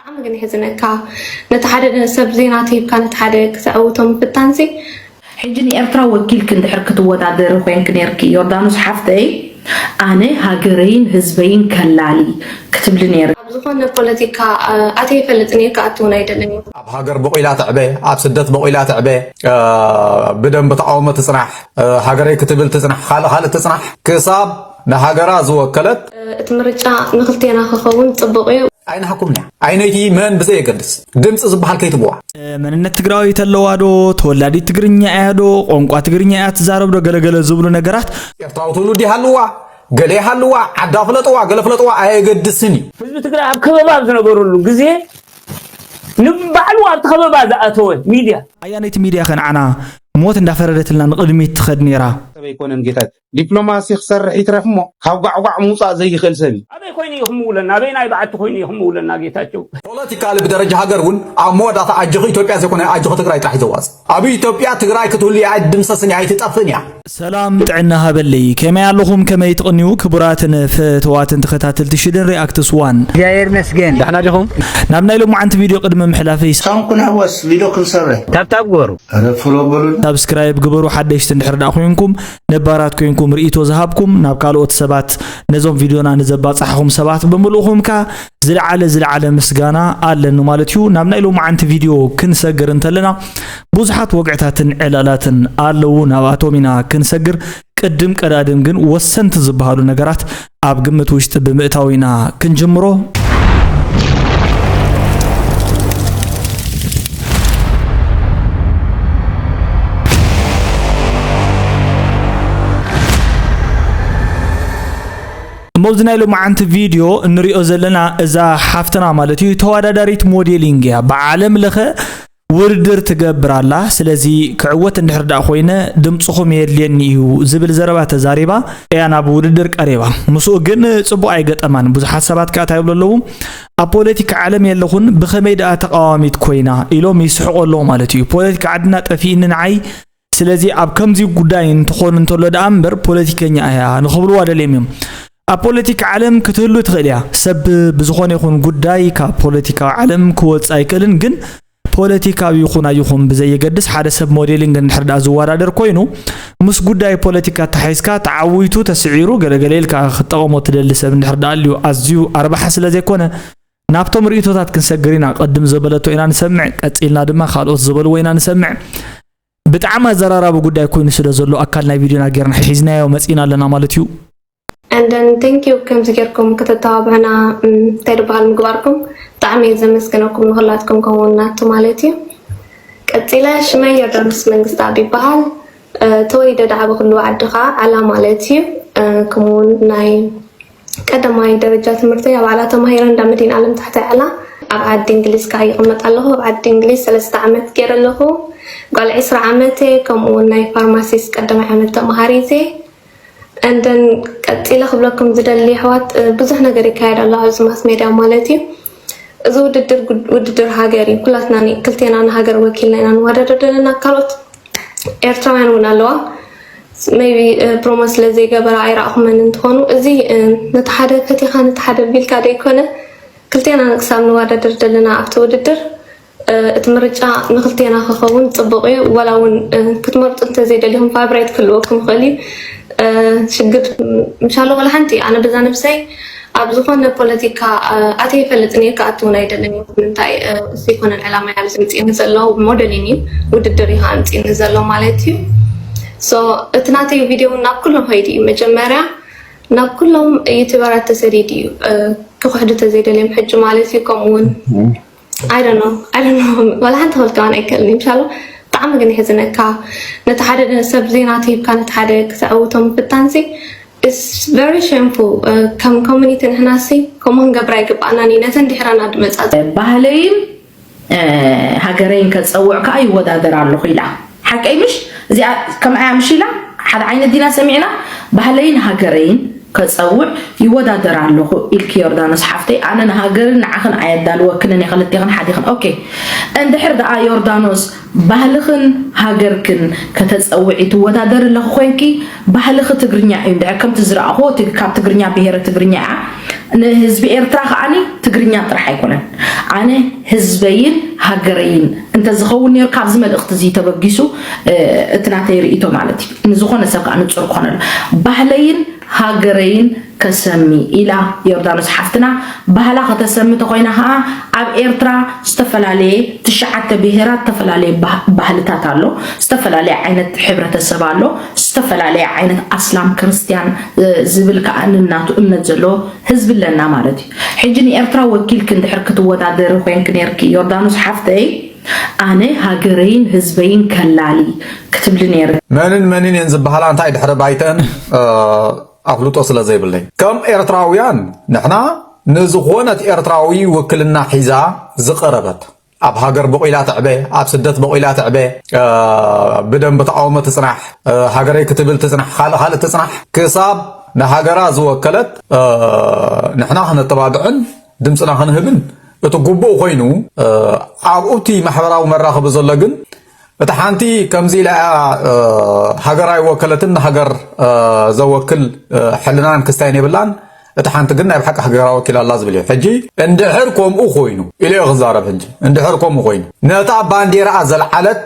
ብጣዕሚ ግን የሕዝነካ። ነቲ ሓደ ሰብ ዜና ተሂብካ ነቲ ሓደ ክተዕውቶ ምፍታንሲ። ሕጂ ንኤርትራ ወኪልኪ እንድሕር ክትወዳደሪ ኮይንኪ ኔርኪ ዮርዳኖስ ሓፍተይ፣ ኣነ ሃገረይን ህዝበይን ከላሊ ክትብሊ ኔርኪ። ኣብ ዝኾነ ፖለቲካ ኣትየ ይፈልጥን እየ፣ ክኣቱ እውን ኣይደልን እየ። ኣብ ሃገር ቦቒላ ትዕበ፣ ኣብ ስደት ቦቒላ ትዕበ፣ ብደንቢ ተቓውሞ ትጽናሕ፣ ሃገረይ ክትብል ትጽናሕ፣ ካልእ ካልእ ትጽናሕ፣ ክሳብ ንሃገራ ዝወከለት። እቲ ምርጫ ንክልቴና ክኸውን ጽቡቕ እዩ። ኣይንሃኩምንያ ኣይነይቲ መን ብዘየገድስ ድምፂ ዝበሃል ከይትብዋ። መንነት ትግራወይቲ ኣለዋ ዶ? ተወላዲት ትግርኛ እያ ዶ? ቋንቋ ትግርኛ እያ ትዛረብ ዶ? ገለገለ ዝብሉ ነገራት። ኤርትራዊ ትውልዲ ይሃልዋ፣ ገለ ይሃልዋ፣ ዓዳ ፍለጥዋ፣ ገለ ፍለጥዋ ኣየገድስን እዩ። ህዝቢ ትግራይ ኣብ ከበባ ኣብ ዝነበረሉ ግዜ ንባዕሉ ኣብቲ ከበባ ዝኣተወ ሚድያ። ኣያነይቲ ሚድያ ከንዓና ሞት እንዳፈረደትልና ንቕድሚት ትኸድ ነይራ። ሰብ ኣይኮነን ጌታ ዲፕሎማሲ ክሰርሕ ይትረፍ እሞ ካብ ጓዕጓዕ ምውፃእ ዘይኽእል ሰብ እዩ። ኣበይ ኮይኑ ኢኹም ምውለና? ኣበይ ናይ በዓቲ ኮይኑ ኢኹም ምውለና ጌታቸው? ፖለቲካሊ ብደረጃ ሃገር እውን ኣብ መወዳእታ ኣጆኺ ኢትዮጵያ ዘይኮነ ኣጆኺ ትግራይ ጥራሕ እዩ ዘዋፅእ። ኣብ ኢትዮጵያ ትግራይ ክትህሉ እያ፣ ኣይትድምሰስን እያ፣ ኣይትጠፍእን እያ። ሰላም ጥዕና ሃበለይ፣ ከመይ ኣለኹም? ከመይ ትቕንዩ? ክቡራትን ፍትዋትን ተኸታተልቲ ሽደን ሪኣክትስ ዋን። እግዚኣብሔር ይመስገን። ዳሕና ዲኹም? ናብ ናይ ሎማዓንቲ ቪድዮ ቅድሚ ምሕላፈይ። ሳም ክንሕወስ ቪድዮ ክንሰርሕ። ታብታብ ግበሩ። ኧረ ፎሎ በሉን። ሳብስክራይብ ግበሩ ሓደሽቲ እንድሕር ደኣ ኮይንኩም። ነባራት ኮይንኩም ርእይቶ ዝሃብኩም፣ ናብ ካልኦት ሰባት ነዞም ቪድዮና ንዘባጻሕኹም ሰባት ብምልእኹም ከኣ ዝለዓለ ዝለዓለ ምስጋና ኣለኒ ማለት እዩ። ናብ ናይ ሎማዓንቲ ቪድዮ ክንሰግር እንተለና ብዙሓት ወግዕታትን ዕላላትን ኣለዉ፣ ናብኣቶም ኢና ክንሰግር። ቅድም ቀዳድም ግን ወሰንቲ ዝበሃሉ ነገራት ኣብ ግምት ውሽጢ ብምእታው ኢና ክንጅምሮ። እሞ ኣብዚ ናይ ሎማዓንቲ ቪድዮ እንሪኦ ዘለና እዛ ሓፍትና ማለት እዩ ተወዳዳሪት ሞዴሊንግ እያ። ብዓለም ለኸ ውድድር ትገብር ኣላ። ስለዚ ክዕወት እንድሕር ደኣ ኮይነ ድምፅኹም የድልየኒ እዩ ዝብል ዘረባ ተዛሪባ እያ ናብ ውድድር ቀሪባ። ምስኡ ግን ፅቡቕ ኣይገጠማን። ብዙሓት ሰባት ከኣ እንታይ ይብሉ ኣለዉ? ኣብ ፖለቲካ ዓለም የለኹን፣ ብኸመይ ደኣ ተቓዋሚት ኮይና ኢሎም ይስሕቑ ኣለዉ ማለት እዩ። ፖለቲካ ዓድና ጠፊእኒ ንዓይ፣ ስለዚ ኣብ ከምዚ ጉዳይ እንትኾን እንተሎ ደኣ እምበር ፖለቲከኛ እያ ንኽብልዋ ደልዮም እዮም። ኣብ ፖለቲካ ዓለም ክትህሉ ትኽእል እያ። ሰብ ብዝኾነ ይኹን ጉዳይ ካብ ፖለቲካዊ ዓለም ክወፅእ ኣይክእልን። ግን ፖለቲካዊ ይኹን ኣይኹን ብዘየገድስ ሓደ ሰብ ሞዴሊንግ እንድሕር ደኣ ዝወዳደር ኮይኑ ምስ ጉዳይ ፖለቲካ ተሓይዝካ ተዓዊቱ ተስዒሩ ገለገለ ኢልካ ክጠቐሞ ትደሊ ሰብ እንድሕር ደኣ ኣልዩ ኣዝዩ ኣርባሓ ስለ ዘይኮነ ናብቶም ርእይቶታት ክንሰግር ኢና። ቅድም ዝበለቶ ኢና ንሰምዕ፣ ቀጺልና ድማ ካልኦት ዝበልዎ ኢና ንሰምዕ። ብጣዕሚ ኣዘራራቢ ጉዳይ ኮይኑ ስለ ዘሎ ኣካል ናይ ቪድዮና ጌርና ሒዝናዮ መጺና ኣለና ማለት እዩ። And then thank you ከምዚ ጌርኩም ከተተባብዑና እንታይ ዝበሃል ምግባርኩም ብጣዕሚ እየ ዘመስግነኩም ንኹላትኩም ከምኡ ናቱ ማለት እዩ። ቀጺለ ሽመይ ዮርዳኖስ መንግስተኣብ ይበሃል። ተወሊደ ዝዓበኹሉ ዓዲ ኸዓ ዓላ ማለት እዩ። ከምኡ እውን ናይ ቀዳማይ ደረጃ ትምህርተይ ኣብ ዓላ ተማሂረ እንዳ መድሃኔኣለም ታሕታይ ዓላ። ኣብ ዓዲ እንግሊዝ ከዓ ይቕመጥ ኣለኹ። ኣብ ዓዲ እንግሊዝ ሰለስተ ዓመት ገይረ ኣለኹ። ጓል ዕስራ ዓመት እየ። ከምኡ እውን ናይ ፋርማሲስት ቀዳማይ ዓመት ተምሃሪት እየ። And then ቀፂለ ክብለኩም ዝደሊ ኣሕዋት ብዙሕ ነገር ይካየድ ኣሎ ኣብዚ ማስ ሜድያ ማለት እዩ። እዚ ውድድር ውድድር ሃገር እዩ። ኩላትና ክልቴና ንሃገር ወኪልና ኢና ንወዳደር ዘለና። ካልኦት ኤርትራውያን እውን ኣለዋ። Maybe ፕሮሞት ስለ ዘይገበራ ኣይረኣኹመን እንትኾኑ እዚ ነቲ ሓደ ፈቲኻ ነቲ ሓደ ቢልካ ደይኮነ ክልቴና ንክሳብ ንወዳደር ዘለና ኣብቲ ውድድር እቲ ምርጫ ንክልቴና ክኸውን ፅቡቕ እዩ። ዋላ እውን ክትመርፁ እንተዘይደሊኹም ፋይብሬት ክህልወኩም ይኽእል እዩ። ሽግር ምሻሎ ዋላ ሓንቲ ኣነ በዛ ነብሰይ ኣብ ዝኾነ ፖለቲካ ኣትየ ይፈልጥን እየ፣ ክኣቱ እውን ኣይደልን እየ። ምንታይ እሱ ኣይኮነን ዕላማይ ኣብዚ ኣምፂእኒ ዘሎ፣ ሞደሊን እዩ፣ ውድድር እዩ ኣምፂእኒ ዘሎ ማለት እዩ። So እቲ ናተይ ቪድዮ እውን ናብ ኩሎም ከይዱ እዩ። መጀመርያ ናብ ኩሎም ዩቱበራት ተሰዲዱ እዩ፣ ክኽሕዱ ተዘይደልዮም ሕጂ ማለት እዩ። ከምኡ እውን I don't know I don't know ዋላ ሓንቲ ክብል ከማን ኣይክእልን እዩ። ምሻሎ ብጣዕሚ ግን የሕዝነካ፣ ነቲ ሓደ ሰብ ዜና ተሂብካ ነቲ ሓደ ክተዕውቶ ምፍታንሲ is very shameful። ከም ኮሚኒቲ ንሕናሲ ከምኡ ክንገብር ኣይግባእናን እዩ። ነተን ድሕረና ዝመጻ ባህለይን ሃገረይን ከፀውዕ ከዓ ይወዳደር ኣለኹ ኢላ። ሓቀይ ምሽ? እዚኣ ከምኣ እያ ምሽ ኢላ? ሓደ ዓይነት ዲና ሰሚዕና? ባህለይን ሃገረይን ከጸውዕ ይወዳደር ኣለኹ ኢልኪ ዮርዳኖስ ሓፍተይ፣ ኣነ ንሃገርን ንዓኽን ኣየዳልወክንን እየ፣ ክልቴኽን ሓዲኽን። ኦኬ፣ እንድሕር ደኣ ዮርዳኖስ ባህልኽን ሃገርክን ከተጸውዒ ትወዳደሪ ኣለኺ ኮይንኪ፣ ባህልኺ ትግርኛ እዩ። እንድሕር ከምቲ ዝረኣኹዎ ትግ-፣ ካብ ትግርኛ ብሄረ ትግርኛ እያ። ንህዝቢ ኤርትራ ከኣኒ ትግርኛ ጥራሕ ኣይኮነን። ኣነ ህዝበይን ሃገረይን እንተዝኸውን ነይሩ፣ ካብዚ መልእኽቲ እዚ ተበጊሱ፣ እ፣ እቲ ናተይ ርእይቶ ማለት እዩ። ንዝኾነ ሰብ ከኣ ንጹር ክኾነሉ። ባህለይን ሃገረይን ከሰሚ ኢላ ዮርዳኖስ ሓፍትና። ባህላ ከተሰሚ ተኾይና ከኣ ኣብ ኤርትራ ዝተፈላለየ ትሽዓተ ብሄራት ዝተፈላለየ ባህ-፣ ባህልታት ኣሎ፣ ዝተፈላለየ ዓይነት ሕብረተሰብ ኣሎ፣ ዝተፈላለየ ዓይነት ኣስላም ክርስትያን፣ እ፣ ዝብል ከኣ ንናቱ እምነት ዘለዎ ህዝቢ ኣለና ማለት እዩ። ሕጂ ንኤርትራ ወኪልኪ እንድሕር ክትወዳደሪ ኮይንኪ ነይርኪ ዮርዳኖስ ሓፍተይ፣ ኣነ ሃገረይን ህዝበይን ከላሊ ክትብሊ ነይርኪ። መንን መንን እየን ዝበሃላ እንታይ ድሕሪ ባይተን፣ እ፣ ኣፍልጦ ስለ ዘይብለይ። ከም ኤርትራውያን ንሕና ንዝኾነት ኤርትራዊ ውክልና ሒዛ ዝቐረበት፣ ኣብ ሃገር በቑላ ትዕበ፣ ኣብ ስደት በቑላ ትዕበ፣ እ፣ ብደንቢ ተቓውሞ ትጽናሕ፣ እ፣ ሃገረይ ክትብል ትጽናሕ፣ ካልእ ካልእ ትጽናሕ፣ ክሳብ ንሃገራ ዝወከለት፣ እ፣ ንሕና ክነተባብዕን ድምጽና ክንህብን እቲ ግቡእ ኮይኑ፣ እ፣ ኣብኡ እቲ ማሕበራዊ መራኸቢ ዘሎ ግን እታ ሓንቲ ከምዚ ኢላ እያ፣ እ፣ ሃገር ኣይወከለትን፣ ንሃገር፣ እ፣ ዘወክል፣ እ፣ ሕልናን ክስታይን የብላን፣ እታ ሓንቲ ግን ናይ ብሓቂ ሃገራዊ ወኪላ ኣላ ዝብል እዩ። ሕጂ እንድሕር ከምኡ ኮይኑ ኢለ እየ ክዛረብ። ሕጂ እንድሕር ከምኡ ኮይኑ ነታ ባንዴራኣ ዘልዓለት፣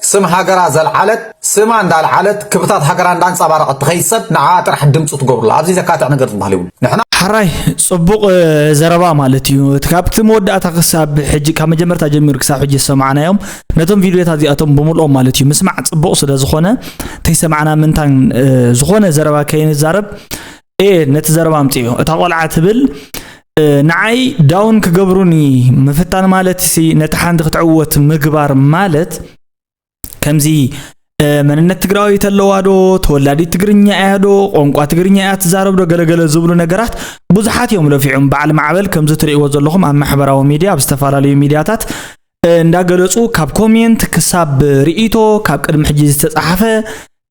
ስም ሃገራ ዘልዓለት፣ ስማ እንዳልዓለት፣ ክብርታት ሃገራ እንዳንጸባረቐት ትኸይድ ሰብ ንዓ ጥራሕ ድምጹ ትገብሩላ። ኣብዚ ዘካትዕ ነገር ዝበሃል ይብሉ። ንሕና ሓራይ ጽቡቕ፣ እ፣ ዘረባ ማለት እዩ። እቲ ካብቲ መወዳእታ ክሳብ ሕጂ፣ ካብ መጀመርታ ጀሚሩ ክሳብ ሕጂ ዝሰማዕናዮም ነቶም ቪድዮታት እዚኣቶም ብምልኦም ማለት እዩ ምስማዕ ጽቡቕ ስለ ዝኾነ፣ ተይሰማዕና ምንታን፣ እ፣ ዝኾነ ዘረባ ከይንዛረብ፣ ኤ፣ ነቲ ዘረባ ኣምጽእዮ። እታ ቆልዓ ትብል፣ እ፣ ንዓይ ዳውን ክገብሩኒ ምፍታን ማለት ሲ ነቲ ሓንቲ ክትዕወት ምግባር ማለት ከምዚ፣ እ፣ መንነት ትግራወይቲ ኣለዋ ዶ፣ ተወላዲት ትግርኛ እያ ዶ፣ ቋንቋ ትግርኛ እያ ትዛረብ ዶ፣ ገለገለ ዝብሉ ነገራት ብዙሓት እዮም ለፊዖም። በዓል ማዕበል ከምዚ ትርእይዎ ዘለኹም ኣብ ማሕበራዊ ሚድያ፣ ኣብ ዝተፈላለዩ ሚድያታት፣ እ፣ እንዳገለጹ ካብ ኮሜንት ክሳብ ርእይቶ፣ ካብ ቅድሚ ሕጂ ዝተጻሓፈ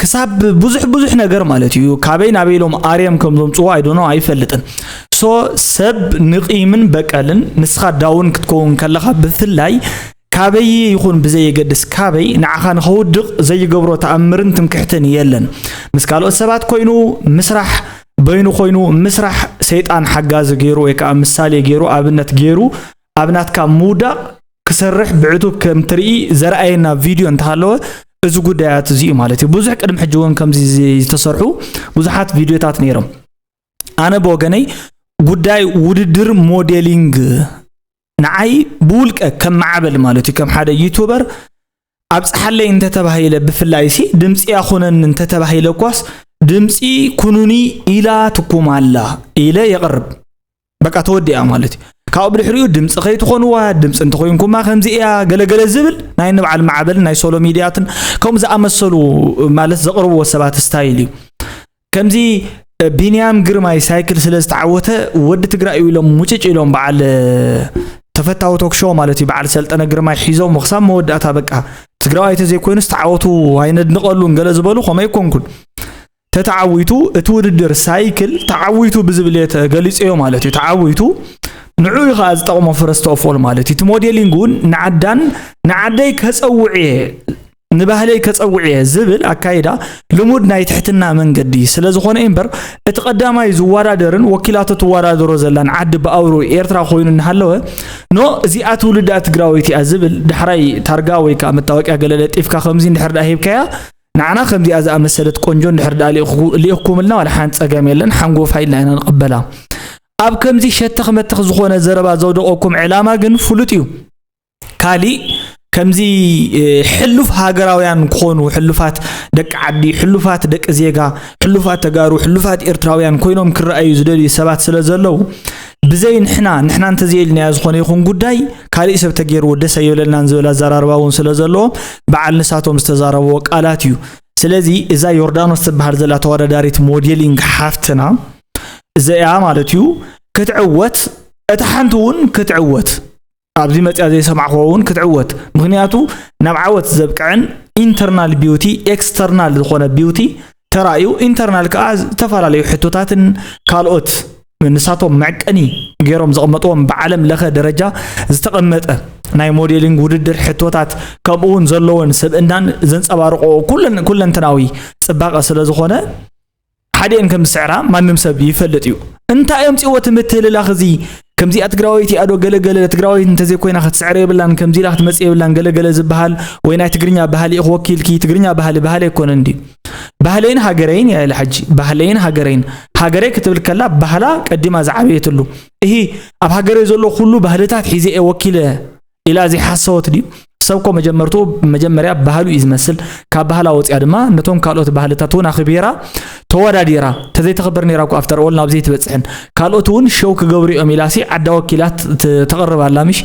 ክሳብ ብዙሕ ብዙሕ ነገር ማለት እዩ። ካበይ ናበይ ኢሎም ኣርዮም ከም ዘምጽዎ ኣይዶኖ ኣይፈልጥን። ሶ ሰብ ንቂምን በቀልን ንስኻ ዳውን ክትከውን ከለኻ ብፍላይ ካበይ ይኹን ብዘየገድስ ካበይ ንዓኻ ንኸውድቕ ዘይገብሮ ተኣምርን ትምክሕትን የለን። ምስ ካልኦት ሰባት ኮይኑ ምስራሕ፣ በይኑ ኮይኑ ምስራሕ ሰይጣን ሓጋዚ ገይሩ ወይ ከዓ ምሳሌ ገይሩ ኣብነት ገይሩ ኣብ ናትካ ምውዳቕ ክሰርሕ ብዕቱብ ከም ትርኢ ዘርኣየና ቪድዮ እንተሃለወ እዚ ጉዳያት እዚ እዩ ማለት እዩ። ብዙሕ ቅድሚ ሕጂ እውን ከምዚ ዝተሰርሑ ብዙሓት ቪድዮታት ነይሮም። ኣነ ብወገነይ ጉዳይ ውድድር ሞዴሊንግ ንዓይ ብውልቀ ከም ማዕበል ማለት እዩ ከም ሓደ ዩቱበር ኣብፅሓለይ እንተተባሂለ ብፍላይ ሲ ድምፂ ያኹነን እንተተባሂለ እኳስ ድምፂ ኩኑኒ ኢላ ትኩም ኣላ ኢለ የቕርብ። በቃ ተወዲኣ ማለት እዩ። ካብኡ ብድሕሪኡ ድምፂ ከይትኾንዋ ድምፂ እንተኮይንኩማ ከምዚ እያ ገለገለ ዝብል ናይ ንበዓል ማዕበል ናይ ሶሎ ሚድያትን ከምኡ ዝኣመሰሉ ማለት ዘቕርብዎ ሰባት ስታይል እዩ። ከምዚ ቢንያም ግርማይ ሳይክል ስለ ዝተዓወተ ወዲ ትግራይ እዩ ኢሎም ሙጭጭ ኢሎም በዓል ተፈታዊ ቶክሾ ማለት እዩ በዓል ሰልጠነ ግርማይ ሒዞም ክሳብ መወዳእታ በቃ ትግራዋይ ተዘይኮይኑ ዝተዓወቱ ኣይነድንቐሉን ገለ ዝበሉ ከምኡ ኣይኮንኩን። ተተዓዊቱ እቲ ውድድር ሳይክል ተዓዊቱ ብዝብል እየ ተገሊፀዮ ማለት እዩ። ተዓዊቱ ንዑ እዩ ከዓ ዝጠቕሞ ፈረስት ኦፍ ኦል ማለት እዩ። እቲ ሞዴሊንግ እውን ንዓዳን ንዓደይ ከፀውዕ እየ ንባህለይ ከፀውዕ እየ ዝብል ኣካይዳ ልሙድ ናይ ትሕትና መንገዲ ስለ ዝኾነ እዩ እምበር እቲ ቀዳማይ ዝወዳደርን ወኪላቶ ትወዳደሮ ዘላን ዓዲ ብኣውሮ ኤርትራ ኮይኑ እናሃለወ ኖ እዚኣ ትውልዳ ትግራወይቲ እያ ዝብል ዳሕራይ ታርጋ ወይ ከዓ መታወቂያ ገለ ለጢፍካ ከምዚ እንድሕር ደኣ ሂብካያ ንዓና ከምዚኣ ዝኣመሰለት ቆንጆ እንድሕር ደኣ ልኢኹ- ልኢኽኩምልና ዋላ ሓንቲ ፀገም የለን ሓንጎፋ ኢልና ኢና ንቕበላ ኣብ ከምዚ ሸተኽ መተኽ ዝኾነ ዘረባ ዘውደቐኩም ዕላማ ግን ፍሉጥ እዩ ካሊእ ከምዚ ሕሉፍ ሃገራውያን ክኾኑ ሕሉፋት ደቂ ዓዲ ሕሉፋት ደቂ ዜጋ ሕሉፋት ተጋሩ ሕሉፋት ኤርትራውያን ኮይኖም ክረኣዩ ዝደልዩ ሰባት ስለ ዘለዉ ብዘይ ንሕና ንሕና እንተዘይኢልናዮ ዝኾነ ይኹን ጉዳይ ካሊእ ሰብ ተገይርዎ ደስ ኣይብለናን ዝብል ኣዘራርባ እውን ስለ ዘለዎም በዓል ንሳቶም ዝተዛረብዎ ቃላት እዩ ስለዚ እዛ ዮርዳኖስ ትበሃል ዘላ ተወዳዳሪት ሞዴሊንግ ሓፍትና እዚኣ ማለት እዩ ክትዕወት እታ ሓንቲ እውን ክትዕወት ኣብዚ መፅያ ዘይሰማዕክዎ እውን ክትዕወት ምክንያቱ ናብ ዓወት ዘብቅዐን internal beauty external ዝኾነ beauty ተራእዩ፣ ኢንተርናል ከዓ ዝተፈላለዩ ሕቶታትን ካልኦት ንሳቶም መዕቀኒ ገይሮም ዘቐመጥዎም ብዓለም ለኸ ደረጃ ዝተቐመጠ ናይ ሞዴሊንግ ውድድር ሕቶታት፣ ከምኡ እውን ዘለዎን ስብእናን ዘንጸባርቆ ኩለን-፣ ኩለንተናዊ ጽባቐ ስለ ዝኾነ፣ ሓዲኤን ከም ዝስዕራ ማንም ሰብ ይፈልጥ እዩ። እንታይ ኣምጺእዎ እቲ ምትህልላኽ እዚ? ከምዚኣ ትግራወይቲ እያ ዶ ገለገለ፣ ትግራወይቲ እንተዘይኮይና ክትስዕር የብላን፣ ከምዚ ኢላ ክትመጽእ የብላን ገለገለ ዝበሃል፣ ወይ ናይ ትግርኛ ባህሊ ኢኹ ወኪልኪ፣ ትግርኛ ባህሊ ባህሊ ኣይኮነን ድዩ? ባህለይን ሃገረይን እያ ኢላ ሕጂ። ባህለይን ሃገረይን። ሃገረይ ክትብል ከላ ባህላ ቀዲማ ዝዓበየትሉ። እሂ፣ ኣብ ሃገረይ ዘሎ ኩሉ ባህልታት ሒዘ እየ ወኪለ ኢላ ዘይሓሰወት ድዩ? ሰብ እኮ መጀመርትኡ መጀመርያ ባህሉ እዩ ዝመስል። ካብ ባህላ ወፂኣ ድማ ነቶም ካልኦት ባህልታት እውን ኣኽቢራ ተወዳዲራ። ተዘይተኽብር ነይራ እኮ ኣፍተር ኦል ናብዚ ኣይትበፅሕን። ካልኦት እውን ሸው ክገብሩ እዮም ኢላሲ ዓዳ ወኪላት ት-፣ ተቕርብ ኣላ ምሽ?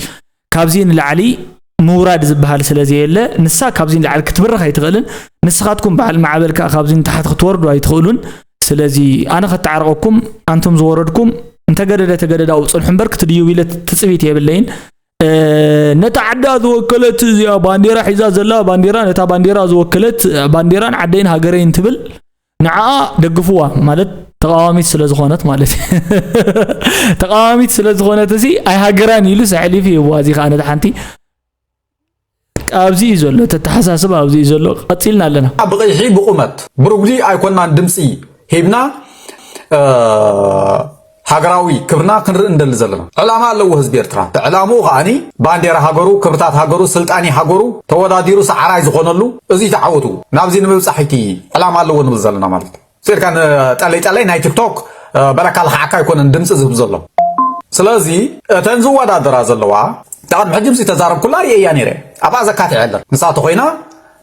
ካብዚ ንላዕሊ ምውራድ ዝበሃል ስለ ዘየለ ንሳ ካብዚ ንላዕሊ ክትብርኽ ኣይትኽእልን። ንስኻትኩም በዓል ማዕበል ከዓ ካብዚ ንታሕቲ ክትወርዱ ኣይትኽእሉን። ስለዚ ኣነ ከተዓርቐኩም ኣንቱም ዝወረድኩም እንተገደደ ተገደደ ኣብኡ ፅንሑ እምበር ክትድይቡ ኢለ ትፅቢት የብለይን። እ፣ ነታ ዓዳ ዝወከለት እዚኣ ባንዴራ ሒዛ ዘላ ባንዴራ ነታ ባንዴራ ዝወከለት ባንዴራን ዓደይን ሃገረይን ትብል ንዓኣ ደግፍዋ ማለት ተቃዋሚት ስለ ዝኾነት ማለት እዩ። ተቃዋሚት ስለ ዝኾነት እዚ ኣይሃገራን ኢሉ ሰሕሊፉ ይህብዋ እዚ ከዓ ነታ ሓንቲ ኣብዚ እዩ ዘሎ ተተሓሳስብ ኣብዚ እዩ ዘሎ ቀፂልና ኣለና። ብቕይሒ ብቑመት ብርጉዲ ኣይኮናን ድምፂ ሂብና እ፣ ሃገራዊ ክብርና ክንርኢ እንደሊ ዘለና ዕላማ ኣለዎ ህዝቢ ኤርትራ። ዕላምኡ ከዓኒ ባንዴራ ሃገሩ፣ ክብርታት ሃገሩ፣ ስልጣኒ ሃገሩ ተወዳዲሩ ሰዓራይ ዝኾነሉ እዚ ተዓወቱ ናብዚ ንምብጻሕ እቲ ዕላማ ኣለዎ ንብል ዘለና ማለት እዩ። ስኢልካ ንጠለይ ጠለይ ናይ ቲክቶክ እ፣ በለካ ልኽዓካ ኣይኮነን ድምፂ ዝህብ ዘሎ። ስለዚ እተን ዝወዳደራ ዘለዋ እታ ቅድሚ ሕጂ ምስዚ ተዛረብኩላ ርእየያ ነይረ ኣብኣ ዘካትዐ የለን። ንሳ ተኾይና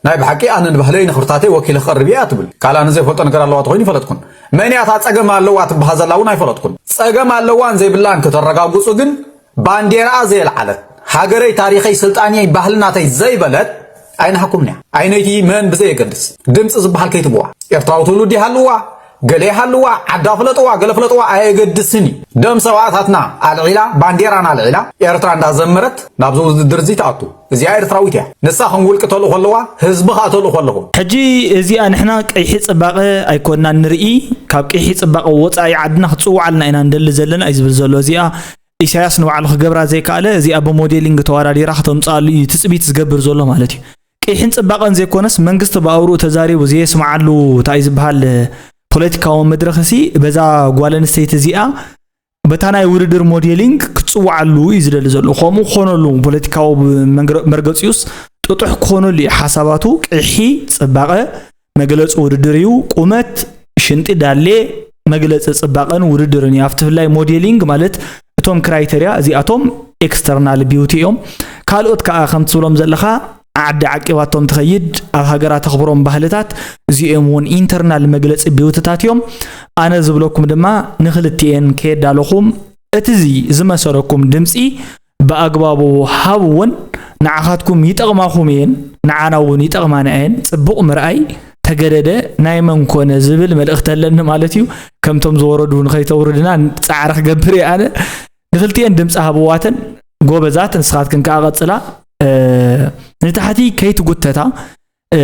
ናይ ብሓቂ ኣነ ንባህለይ ንኽብርታተይ ወኪለ ክቐርብ እየ ትብል። ካልእ ኣነ ዘይፈልጦ ነገር ኣለዋ ተኾይኑ ይፈለጥኩን። መን እያ እታ ጸገም ኣለዋ ትበሃል ዘላ እውን ኣይፈለጥኩን። ጸገም ኣለዋን ዘይብላን ከተረጋግጹ ግን ባንዴራኣ ዘየልዓለት፣ ሃገረይ፣ ታሪኸይ፣ ስልጣንየይ፣ ባህሊ ናተይ ዘይበለት ኣይንሃኩምንያ። ኣይነይቲ መን ብዘየገድስ ድምፂ ዝበሃል ከይትብዋ። ኤርትራዊ ትውልዲ ይሃልዋ፣ ገለ ይሃልዋ፣ ዓዳ ፍለጥዋ፣ ገለ ፍለጥዋ ኣየገድስን እዩ። ደም ሰዋእታትና ኣልዒላ፣ ባንዴራና ኣልዒላ፣ ኤርትራ እንዳዘመረት ናብዚ ውድድር እዚ ትኣቱ። እዚኣ ኤርትራዊት እያ። ንሳ ከም ውልቂ ተልእኾ ኣለዋ፣ ህዝቢ ከኣ ተልእኾ ኣለዎ። ሕጂ እዚኣ ንሕና ቀይሒ ጽባቐ ኣይኮንናን ንርኢ፣ ካብ ቀይሒ ጽባቐ ወጻኢ ዓድና ክትጽውዓልና ኢና እንደሊ ዘለና እዩ ዝብል ዘሎ። እዚኣ ኢሳያስ ንባዕሉ ክገብራ ዘይከኣለ፣ እዚኣ ብሞዴሊንግ ተወዳዲራ ክተምጽኣሉ እዩ ትጽቢት ዝገብር ዘሎ ማለት እዩ። ቀይሕን ጽባቐን ዘይኮነስ መንግስቲ ብኣውርኡ ተዛሪቡ ዘየስምዓሉ እንታይ እዩ ዝበሃል ፖለቲካዊ መድረኽሲ በዛ ጓል ኣንስተይቲ እዚኣ በታ ናይ ውድድር ሞዴሊንግ ክትጽውዓሉ እዩ ዝደሊ ዘሎ። ከምኡ ክኾነሉ ፖለቲካዊ መንግረ-፣ መርገጺኡስ ጥጡሕ ክኾነሉ እዩ ሓሳባቱ። ቀይሒ ጽባቐ መግለጺ ውድድር እዩ። ቁመት፣ ሽንጢ፣ ዳሌ መግለጺ ጽባቐን ውድድርን እዩ። ኣብቲ ብፍላይ ሞዴሊንግ ማለት እቶም ክራይተርያ እዚኣቶም ኤክስተርናል ቢዩቲ እዮም። ካልኦት ከኣ ከም ትብሎም ዘለኻ ዓዲ ዓቂባቶም ትኸይድ፣ ኣብ ሃገራ ተኽብሮም ባህልታት እዚኦም እውን ኢንተርናል መግለጺ ቢዩትታት እዮም። ኣነ ዝብለኩም ድማ ንኽልቲኤን ከየዳለኹም እቲ እዚ ዝመሰለኩም ድምጺ ብኣግባቡ ሃብወን፣ ንዓኻትኩም ይጠቕማኹም እየን፣ ንዓና እውን ይጠቕማና እየን። ጽቡቕ ምርኣይ ተገደደ ናይ መን ኮነ ዝብል መልእኽቲ ኣለኒ ማለት እዩ። ከምቶም ዝወረዱ ንኸይተውርድና ጻዕሪ ክገብር እየ ኣነ። ንኽልቲኤን ድምጺ ሃብዋተን ጎበዛት፣ ንስኻትክን ከኣ ቀጽላ። እ፣ ንታሕቲ ከይትጉተታ፣ እ፣